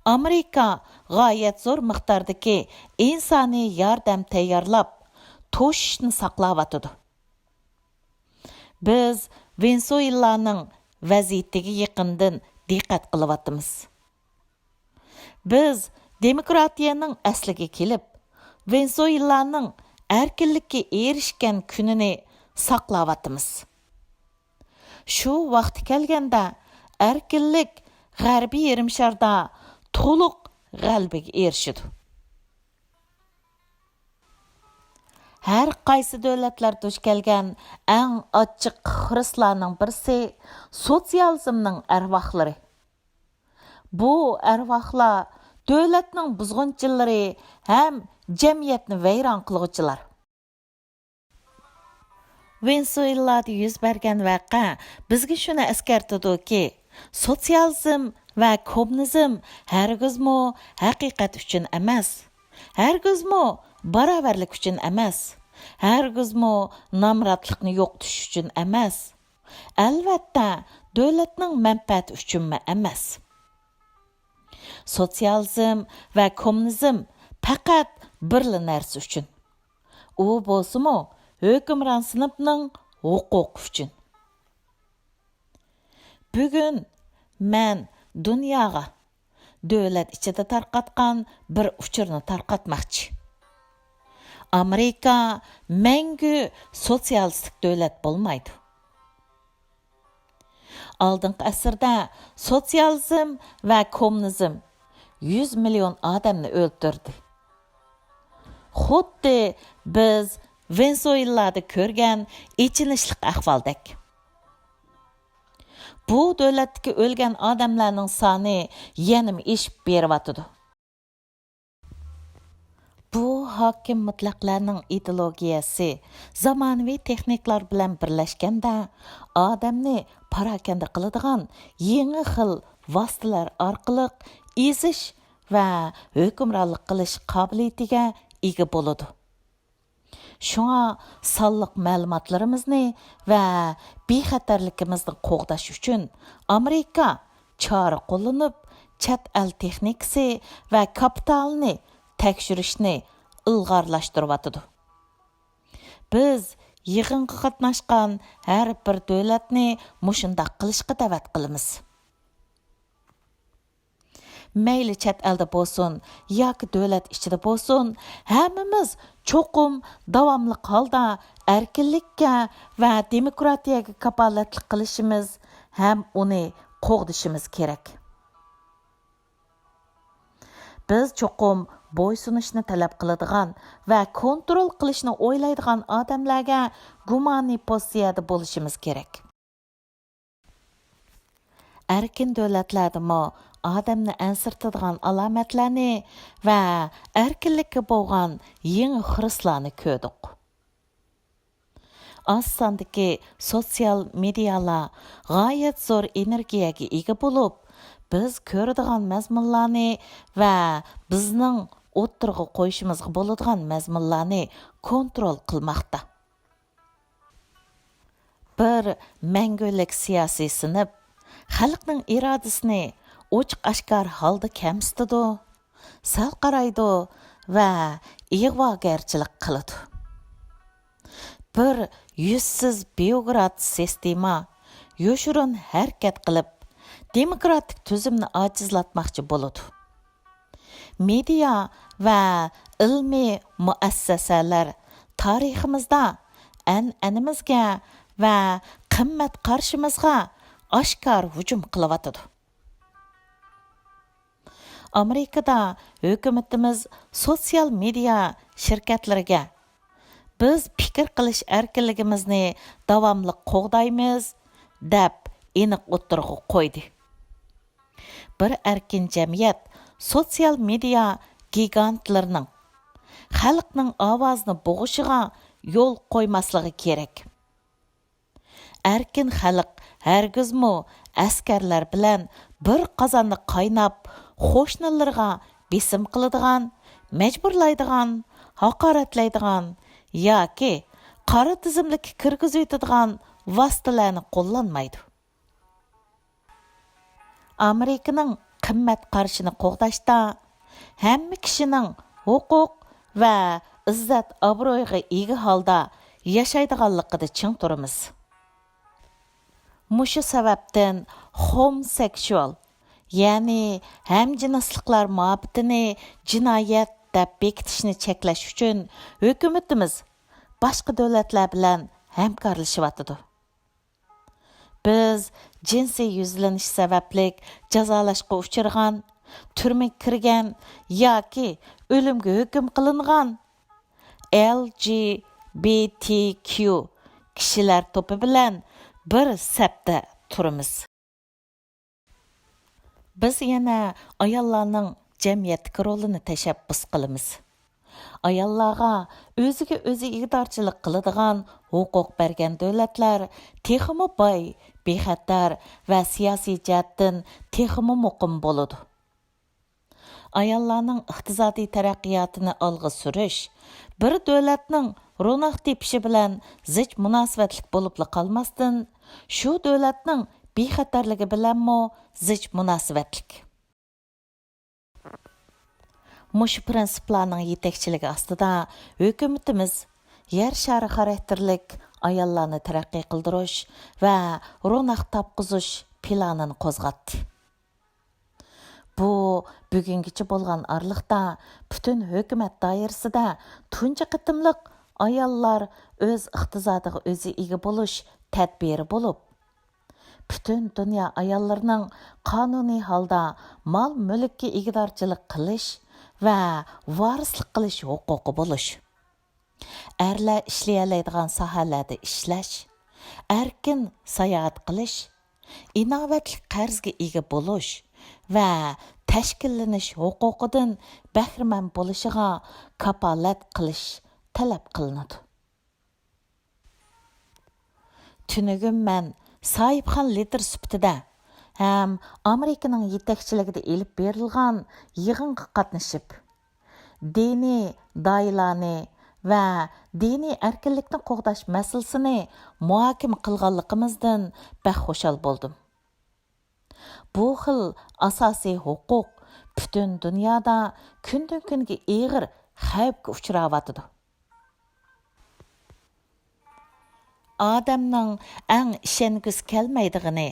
ئامېرىكا غايەت زور مىقداردىكى ئىنسانىي ياردەم تەييارلاپ، توشۇشنى ساقلاۋاتىدۇ. بىز ۋېنېسۇېلانىڭ ۋەزىيىتىگە يېقىندىن دىققەت قىلىۋاتىمىز. بىز دېموكراتىيەنىڭ ئەسلىگە كېلىپ، ۋېنېزۇېلانىڭ ئەركىنلىككە ئېرىشكەن كۈنىنى ساقلاۋاتىمىز. شۇ ۋاقتى كەلگەندە، ئەركىنلىك غەربىي يېرىم شاردا تولۇق غەلىبىگە ئېرىشىدۇ. ھەر قايسى دۆلەتلەر دۇچ كەلگەن ئەڭ ئاچچىق خىرىسلارنىڭ بىرسى سوتسىيالىزمنىڭ ئەرۋاھلىرى. بۇ ئەرۋاھلار دۆلەتنىڭ بۇزغۇنچىلىرى ھەم جەمئىيەتنى ۋەيران قىلغۇچىلار. ۋېنېزۇېلادا يۈز بەرگەن ۋەقە بىزگە شۇنى ئەسكەرتىدۇكى، سوتسىيالىزم ۋە كوممۇنىزم ھەرگىزمۇ ھەقىقەت ئۈچۈن ئەمەس، ھەرگىزمۇ باراۋەرلىك ئۈچۈن ئەمەس، ھەرگىزمۇ نامراتلىقنى يوقىتىش ئۈچۈن ئەمەس، ئەلۋەتتە، دۆلەتنىڭ مەنپەئەتى ئۈچۈنمۇ ئەمەس. سوتسىيالىزم ۋە كوممۇنىزم پەقەت بىرلا نەرسە ئۈچۈن. ئۇ بولسىمۇ ھۆكۈمران سىنىپنىڭ ھوقۇقى ئۈچۈن. بۈگۈن مەن دۇنياغا دۆلەت ئىچىدە تارقاتقان بىر ئۇچۇرنى تارقاتماقچى. ئامېرىكا مەڭگۈ سوتسىيالىستىك دۆلەت بولمايدۇ. ئالدىنقى ئەسىردە سوتسىيالىزم ۋە كوممۇنىزم يۈز مىليون ئادەمنى ئۆلتۈردى. خۇددى بىز ۋېنېزۇېلادا كۆرگەن ئېچىنىشلىق ئەھۋالدەك. بۇ دۆلەتتىكى ئۆلگەن ئادەملەرنىڭ سانى يەنىمۇ ئېشىپ بېرىۋاتىدۇ. بۇ ھاكىم مۇتلەقلەرنىڭ ئىدېئولوگىيەسى زامانىۋى تېخنىكىلار بىلەن بىرلەشكەندە، ئادەمنى پاراكەندە قىلىدىغان يېڭى خىل ۋاسىتىلەر ئارقىلىق ئېزىش ۋە ھۆكۈمرانلىق قىلىش قابىلىيىتىگە ئىگە بولىدۇ. شۇڭا سانلىق مەلۇماتلىرىمىزنى ۋە بىخەتەرلىكىمىزنى قوغداش ئۈچۈن ئامېرىكا چارە قوللىنىپ، چەت ئەل تېخنىكىسى ۋە كاپىتالنى تەكشۈرۈشنى ئىلغارلاشتۇرۇۋاتىدۇ. بىز يىغىنغا قاتناشقان ھەر بىر دۆلەتنى مۇشۇنداق قىلىشقا دەۋەت قىلىمىز. مەيلى چەت ئەلدە بولسۇن ياكى دۆلەت ئىچىدە بولسۇن، ھەممىمىز چوقۇم داۋاملىق ھالدا ئەركىنلىككە ۋە دېموكراتىيەگە كاپالەتلىك قىلىشىمىز ھەم ئۇنى قوغدىشىمىز كېرەك. بىز چوقۇم بويسۇنۇشنى تەلەپ قىلىدىغان ۋە كونترول قىلىشنى ئويلايدىغان ئادەملەرگە گۇمانىي پوزىتسىيەدە بولۇشىمىز كېرەك. ئەركىن دۆلەتلەردىمۇ ئادەمنى ئەنسىرىتىدىغان ئالامەتلەرنى ۋە ئەركىنلىككە بولغان يېڭى خىرىسلارنى كۆردۇق. ئاز ساندىكى سوتسىيال مېدىيالار غايەت زور ئېنېرگىيەگە ئىگە بولۇپ، بىز كۆرىدىغان مەزمۇنلارنى ۋە بىزنىڭ ئوتتۇرىغا قويۇشىمىزغا بولىدىغان مەزمۇنلارنى كونترول قىلماقتا. بىر مەڭگۈلۈك سىياسىي سىنىپ خەلقنىڭ ئىرادىسىنى ئوچۇق-ئاشكارا ھالدا كەمسىتىدۇ، سەل قارايدۇ ۋە ئىغۋاگەرچىلىك قىلىدۇ. بىر يۈزسىز بيۇروكرات سىستېما يوشۇرۇن ھەرىكەت قىلىپ، دېموكراتىك تۈزۈمنى ئاجىزلاتماقچى بولىدۇ. مېدىيا ۋە ئىلمىي مۇئەسسەسەلەر تارىخىمىزدا ئەنئەنىمىزگە ۋە قىممەت قارىشىمىزغا ئاشكارا ھۇجۇم قىلىۋاتىدۇ. ئامېرىكىدا ھۆكۈمىتىمىز سوتسىيال مېدىيا شىركەتلىرىگە، «بىز پىكىر قىلىش ئەركىنلىكىمىزنى داۋاملىق قوغدايمىز» دەپ ئېنىق ئوتتۇرىغا قويدى. بىر ئەركىن جەمئىيەت سوتسىيال مېدىيا گىگانتلىرىنىڭ خەلقنىڭ ئاۋازىنى بوغۇشىغا يول قويماسلىقى كېرەك. ئەركىن خەلق ھەرگىزمۇ ئەسكەرلەر بىلەن بىر قازاندا قايناپ، قوشنىلىرىغا بېسىم قىلىدىغان، مەجبۇرلايدىغان، ھاقارەتلەيدىغان ياكى قارا تىزىملىككە كىرگۈزۈۋېتىدىغان ۋاسىتىلەرنى قوللانمايدۇ. ئامېرىكىنىڭ قىممەت قارىشىنى قوغداشتا، ھەممە كىشىنىڭ ھوقۇق ۋە ئىززەت-ئابرۇيىغا ئىگە ھالدا ياشايدىغانلىقىدا چىڭ تۇرىمىز. مۇشۇ سەۋەبتىن خوموسېكسۇئال، يەنى ھەمجىنسلىقلار مۇھەببىتىنى جىنايەت دەپ بېكىتىشنى چەكلەش ئۈچۈن ھۆكۈمىتىمىز باشقا دۆلەتلەر بىلەن ھەمكارلىشىۋاتىدۇ. بىز جىنسىي يۈزلىنىش سەۋەبلىك جازالاشقا ئۇچرىغان، تۈرمىگە كىرگەن ياكى ئۆلۈمگە ھۆكۈم قىلىنغان ئېل جى بى تى كيۇ كىشىلەر توپى بىلەن بىر سەپتە تۇرىمىز. بىز يەنە ئاياللارنىڭ جەمئىيەتتىكى رولىنى تەشەببۇس قىلىمىز. ئاياللارغا ئۆزىگە ئۆزى ئىگىدارچىلىق قىلىدىغان ھوقۇق بەرگەن دۆلەتلەر تېخىمۇ باي، بىخەتەر ۋە سىياسىي جەھەتتىن تېخىمۇ مۇقىم بولىدۇ. ئاياللارنىڭ ئىقتىسادىي تەرەققىياتىنى ئالغا سۈرۈش بىر دۆلەتنىڭ روناق تېپىشى بىلەن زىچ مۇناسىۋەتلىك بولۇپلا قالماستىن، شۇ دۆلەتنىڭ بىخەتەرلىكى بىلەنمۇ زىچ مۇناسىۋەتلىك. مۇشۇ پىرىنسىپلارنىڭ يېتەكچىلىكى ئاستىدا ھۆكۈمىتىمىز يەر شارى خاراكتېرلىك ئاياللارنى تەرەققىي قىلدۇرۇش ۋە روناق تاپقۇزۇش پىلانىنى قوزغاتتى. بۇ بۈگۈنگىچە بولغان ئارىلىقتا پۈتۈن ھۆكۈمەت دائىرىسىدە تۇنجى قېتىملىق ئاياللار ئۆز ئىقتىسادىغا ئۆزى ئىگە بولۇش تەدبىرى بولۇپ، پۈتۈن دۇنيا ئاياللىرىنىڭ قانۇنىي ھالدا مال-مۈلۈككە ئىگىدارچىلىق قىلىش ۋە ۋارىسلىق قىلىش ھوقۇقى بولۇش، ئەرلەر ئىشلىيەلەيدىغان ساھەلەردە ئىشلەش، ئەركىن ساياھەت قىلىش، ئىناۋەتلىك قەرزگە ئىگە بولۇش ۋە تەشكىللىنىش ھوقۇقىدىن بەھرىمەن بولۇشىغا كاپالەت قىلىش تەلەپ قىلىنىدۇ. تۈنۈگۈن مەن ساھىبخان لىدىر سۈپىتىدە ھەم ئامېرىكىنىڭ يېتەكچىلىكىدە ئېلىپ بېرىلغان يىغىنغا قاتنىشىپ، دىنىي داھىيلارنى ۋە دىنىي ئەركىنلىكنى قوغداش مەسىلىسىنى مۇھاكىمە قىلغانلىقىمىزدىن بەك خۇشال بولدۇم. بۇ خىل ئاساسىي ھوقۇق پۈتۈن دۇنيادا كۈندىن-كۈنگە ئېغىر خەۋپكە ئۇچراۋاتىدۇ. ئادەمنىڭ ئەڭ ئىشەنگۈسى كەلمەيدىغىنى،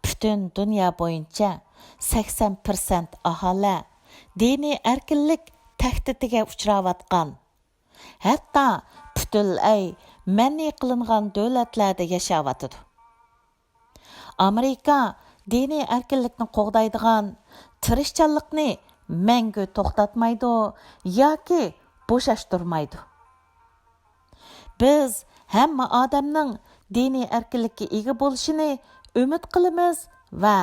پۈتۈن دۇنيا بويىچە سەكسەن پىرسەنت ئاھالە دىنىي ئەركىنلىك تەھدىتىگە ئۇچراۋاتقان، ھەتتا پۈتۈنلەي مەنئى قىلىنغان دۆلەتلەردە ياشاۋاتىدۇ. ئامېرىكا دىنىي ئەركىنلىكنى قوغدايدىغان تىرىشچانلىقنى مەڭگۈ توختاتمايدۇ ياكى بوشاشتۇرمايدۇ. بىز ھەممە ئادەمنىڭ دىنىي ئەركىنلىككە ئىگە بولۇشىنى ئۈمىد قىلىمىز ۋە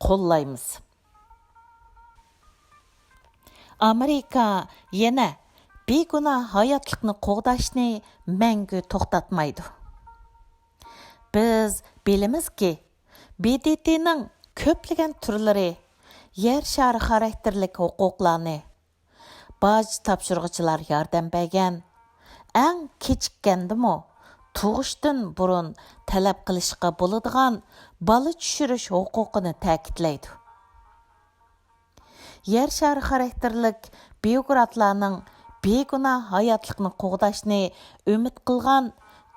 قوللايمىز. ئامېرىكا يەنە بىگۇناھ ھاياتلىقنى قوغداشنى مەڭگۈ توختاتمايدۇ. بىز بىلىمىزكى، بى دى تىنىڭ كۆپلىگەن تۈرلىرى يەر شارى خاراكتېرلىك ھوقۇقلارنى، باج تاپشۇرغۇچىلار ياردەم بەرگەن، ئەڭ كېچىككەندىمۇ تۇغۇشتىن بۇرۇن تەلەپ قىلىشقا بولىدىغان بالا چۈشۈرۈش ھوقۇقىنى تەكىتلەيدۇ. يەر شارى خاراكتېرلىك بيۇروكراتلارنىڭ بىگۇناھ ھاياتلىقنى قوغداشنى ئۈمىد قىلغان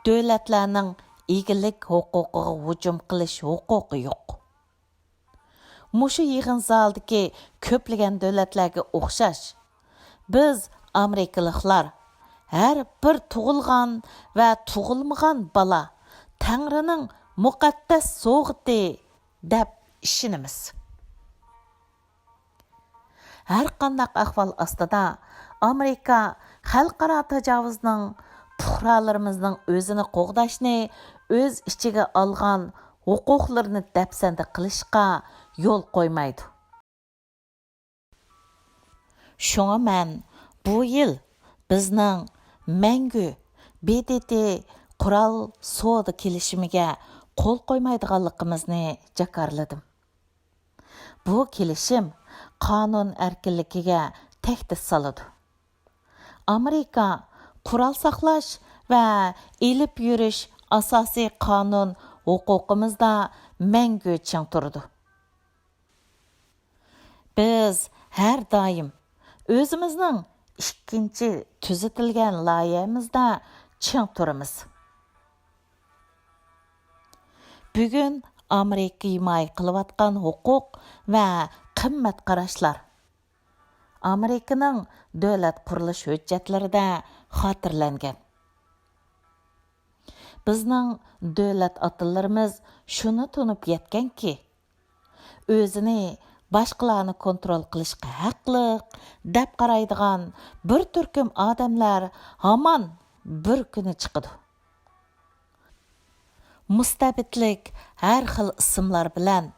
دۆلەتلەرنىڭ ئىگىلىك ھوقۇقىغا ھۇجۇم قىلىش ھوقۇقى يوق. مۇشۇ يىغىن زالىدىكى كۆپلىگەن دۆلەتلەرگە ئوخشاش، بىز ئامېرىكىلىقلار ھەر بىر تۇغۇلغان ۋە تۇغۇلمىغان بالا تەڭرىنىڭ مۇقەددەس سوۋغىتى دەپ ئىشىنىمىز. ھەرقانداق ئەھۋال ئاستىدا، ئامېرىكا خەلقئارا تاجاۋۇزنىڭ پۇقرالىرىمىزنىڭ ئۆزىنى قوغداشنى ئۆز ئىچىگە ئالغان ھوقۇقلىرىنى دەپسەندە قىلىشقا يول قويمايدۇ. شۇڭا مەن بۇ يىل بىزنىڭ مەڭگۈ بى دى تى قورال سودا كېلىشىمىگە قول قويمايدىغانلىقىمىزنى جاكارلىدىم. بۇ كېلىشىم قانۇن ئەركىنلىكىگە تەھدىت سالىدۇ. ئامېرىكا قورال ساقلاش ۋە ئېلىپ يۈرۈش ئاساسىي قانۇن ھوقۇقىمىزدا مەڭگۈ چىڭ تۇرىدۇ. بىز ھەر دائىم ئۆزىمىزنىڭ ئىككىنچى تۈزىتىلگەن لايىھەمىزدە چىڭ تۇرىمىز. بۈگۈن ئامېرىكا ھىمايە قىلىۋاتقان ھوقۇق ۋە قىممەت قاراشلار ئامېرىكىنىڭ دۆلەت قۇرۇلۇش ھۆججەتلىرىدە خاتىرىلەنگەن. بىزنىڭ دۆلەت ئاتىلىرىمىز شۇنى تونۇپ يەتكەنكى، ئۆزىنى باشقىلارنى كونترول قىلىشقا ھەقلىق دەپ قارايدىغان بىر تۈركۈم ئادەملەر ھامان بىر كۈنى چىقىدۇ. مۇستەبىتلىك ھەر خىل ئىسىملار بىلەن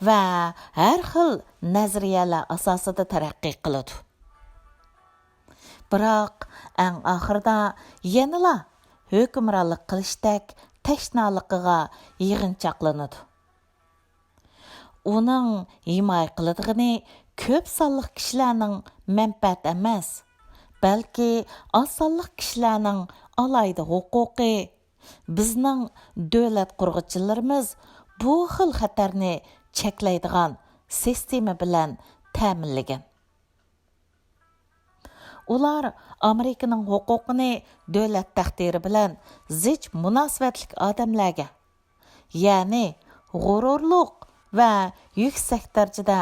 ۋە ھەر خىل نەزەرىيەلەر ئاساسىدا تەرەققىي قىلىدۇ. بىراق، ئەڭ ئاخىرىدا يەنىلا ھۆكۈمرانلىق قىلىشتەك تەشنالىقىغا يىغىنچاقلىنىدۇ. ئۇنىڭ ھىمايە قىلىدىغىنى كۆپ سانلىق كىشىلەرنىڭ مەنپەئەتى ئەمەس، بەلكى ئاز سانلىق كىشىلەرنىڭ ئالاھىدە ھوقۇقى. بىزنىڭ دۆلەت قۇرغۇچىلىرىمىز بۇ خىل خەتەرنى چەكلەيدىغان سىستېما بىلەن تەمىنلىگەن. ئۇلار ئامېرىكىنىڭ ھوقۇقىنى دۆلەت تەقدىرى بىلەن زىچ مۇناسىۋەتلىك ئادەملەرگە، يەنى غۇرۇرلۇق ۋە يۈكسەك دەرىجىدە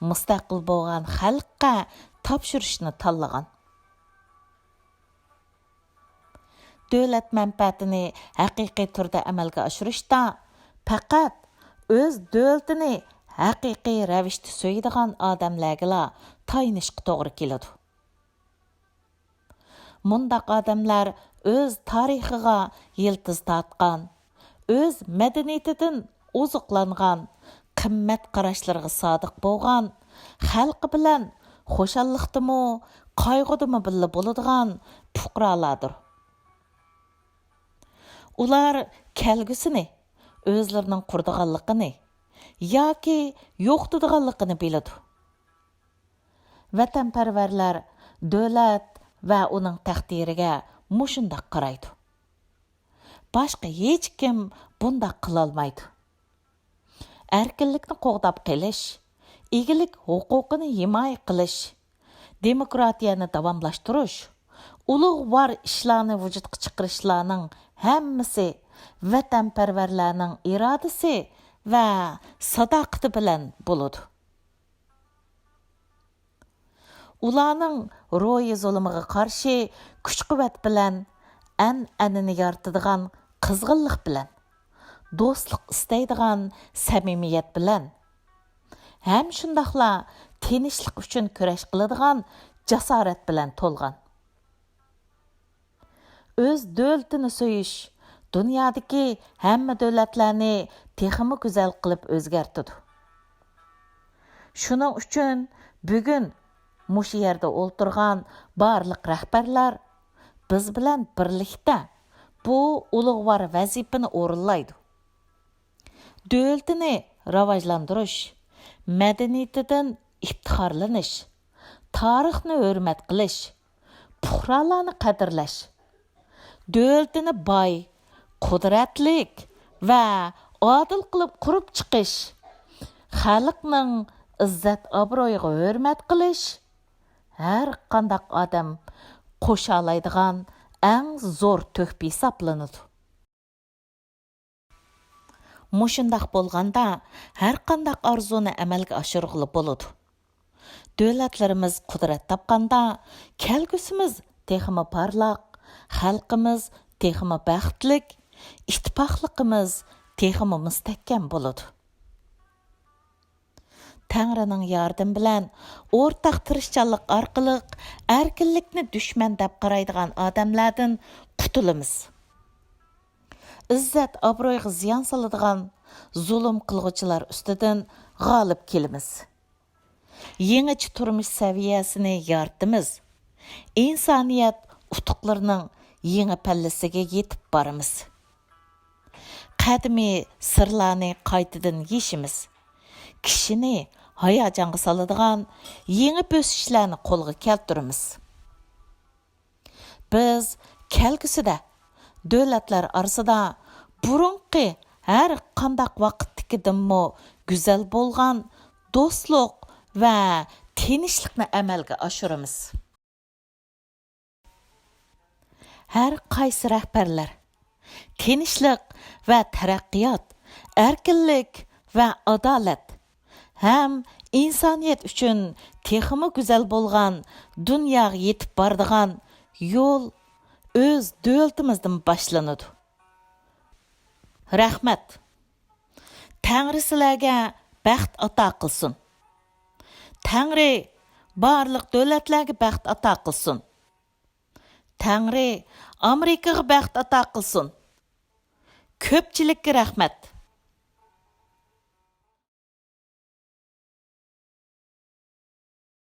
مۇستەقىل بولغان خەلققە تاپشۇرۇشنى تاللىغان. دۆلەت مەنپەئەتىنى ھەقىقىي تۈردە ئەمەلگە ئاشۇرۇشتا پەقەت ئۆز دۆلىتىنى ھەقىقىي رەۋىشتە سۆيىدىغان ئادەملەرگىلا تايىنىشقا توغرا كېلىدۇ. مۇنداق ئادەملەر ئۆز تارىخىغا يىلتىز تارتقان، ئۆز مەدەنىيىتىدىن ئوزۇقلانغان، قىممەت قاراشلىرىغا سادىق بولغان، خەلقى بىلەن خۇشاللىقتىمۇ، قايغۇدىمۇ بىللە بولىدىغان پۇقرالاردۇر. ئۇلار كەلگۈسىنى، ئۆزلىرىنىڭ قۇرىدىغانلىقىنى ياكى يوقىتىدىغانلىقىنى بىلىدۇ. ۋەتەنپەرۋەرلەر دۆلەت ۋە ئۇنىڭ تەقدىرىگە مۇشۇنداق قارايدۇ. باشقا ھېچكىم بۇنداق قىلالمايدۇ. ئەركىنلىكنى قوغداپ قېلىش، ئىگىلىك ھوقۇقىنى ھىمايە قىلىش، دېموكراتىيەنى داۋاملاشتۇرۇش، ئۇلۇغۋار ئىشلارنى ۋۇجۇدقا چىقىرىشلارنىڭ ھەممىسى ۋەتەنپەرۋەرلەرنىڭ ئىرادىسى ۋە ساداقىتى بىلەن بولىدۇ. ئۇلارنىڭ روھىي زۇلۇمىغا قارشى كۈچ-قۇۋۋەت بىلەن، ئەنئەنىنى يارىتىدىغان قىزغىنلىق بىلەن، دوستلۇق ئىستەيدىغان سەمىمىيەت بىلەن، ھەم شۇنداقلا تىنچلىق ئۈچۈن كۈرەش قىلىدىغان جاسارەت بىلەن تولغان. ئۆز دۆلىتىنى سۆيۈش دۇنيادىكى ھەممە دۆلەتلەرنى تېخىمۇ گۈزەل قىلىپ ئۆزگەرتىدۇ. شۇنىڭ ئۈچۈن بۈگۈن مۇشۇ يەردە ئولتۇرغان بارلىق رەھبەرلەر بىز بىلەن بىرلىكتە بۇ ئۇلۇغۋار ۋەزىپىنى ئورۇنلايدۇ. دۆلىتىنى راۋاجلاندۇرۇش، مەدەنىيىتىدىن ئىپتىخارلىنىش، تارىخنى ھۆرمەت قىلىش، پۇقرالارنى قەدىرلەش، دۆلىتىنى باي، قۇدرەتلىك ۋە ئادىل قىلىپ قۇرۇپ چىقىش، خەلقنىڭ ئىززەت-ئابرۇيىغا ھۆرمەت قىلىش ھەر قانداق ئادەم قوشالايدىغان ئەڭ زور تۆھپە ھېسابلىنىدۇ. مۇشۇنداق بولغاندا، ھەرقانداق ئارزۇنى ئەمەلگە ئاشۇرغىلى بولىدۇ. دۆلەتلىرىمىز قۇدرەت تاپقاندا، كەلگۈسىمىز تېخىمۇ پارلاق، خەلقىمىز تېخىمۇ بەختلىك، ئىتتىپاقلىقىمىز تېخىمۇ مۇستەھكەم بولىدۇ. تەڭرىنىڭ ياردىمى بىلەن ئورتاق تىرىشچانلىق ئارقىلىق ئەركىنلىكنى دۈشمەن دەپ قارايدىغان ئادەملەردىن قۇتۇلىمىز. ئىززەت-ئابرۇيغا زىيان سالىدىغان زۇلۇم قىلغۇچىلار ئۈستىدىن غالىب كېلىمىز. يېڭىچە تۇرمۇش سەۋىيەسىنى يارىتىمىز. ئىنسانىيەت ئۇتۇقلىرىنىڭ يېڭى پەللىسىگە يېتىپ بارىمىز. قەدىمىي سىرلارنى قايتىدىن يېشىمىز. كىشىنى ھاياجانغا سالىدىغان يېڭى بۆسۈشلەرنى قولغا كەلتۈرىمىز. بىز كەلگۈسىدە دۆلەتلەر ئارىسىدا بۇرۇنقى ھەر قانداق ۋاقىتتىكىدىنمۇ گۈزەل بولغان دوستلۇق ۋە تىنچلىقنى ئەمەلگە ئاشۇرىمىز. ھەر قايسى رەھبەرلەر تىنچلىق ۋە تەرەققىيات، ئەركىنلىك، ۋە ئادالەت ھەم ئىنسانىيەت ئۈچۈن تېخىمۇ گۈزەل بولغان دۇنياغا يېتىپ بارىدىغان يول ئۆز دۆلىتىمىزدىن باشلىنىدۇ. رەھمەت. تەڭرى سىلەرگە بەخت ئاتا قىلسۇن. تەڭرى بارلىق دۆلەتلەرگە بەخت ئاتا قىلسۇن. تەڭرى ئامېرىكىغا بەخت ئاتا قىلسۇن. كۆپچىلىككە رەھمەت.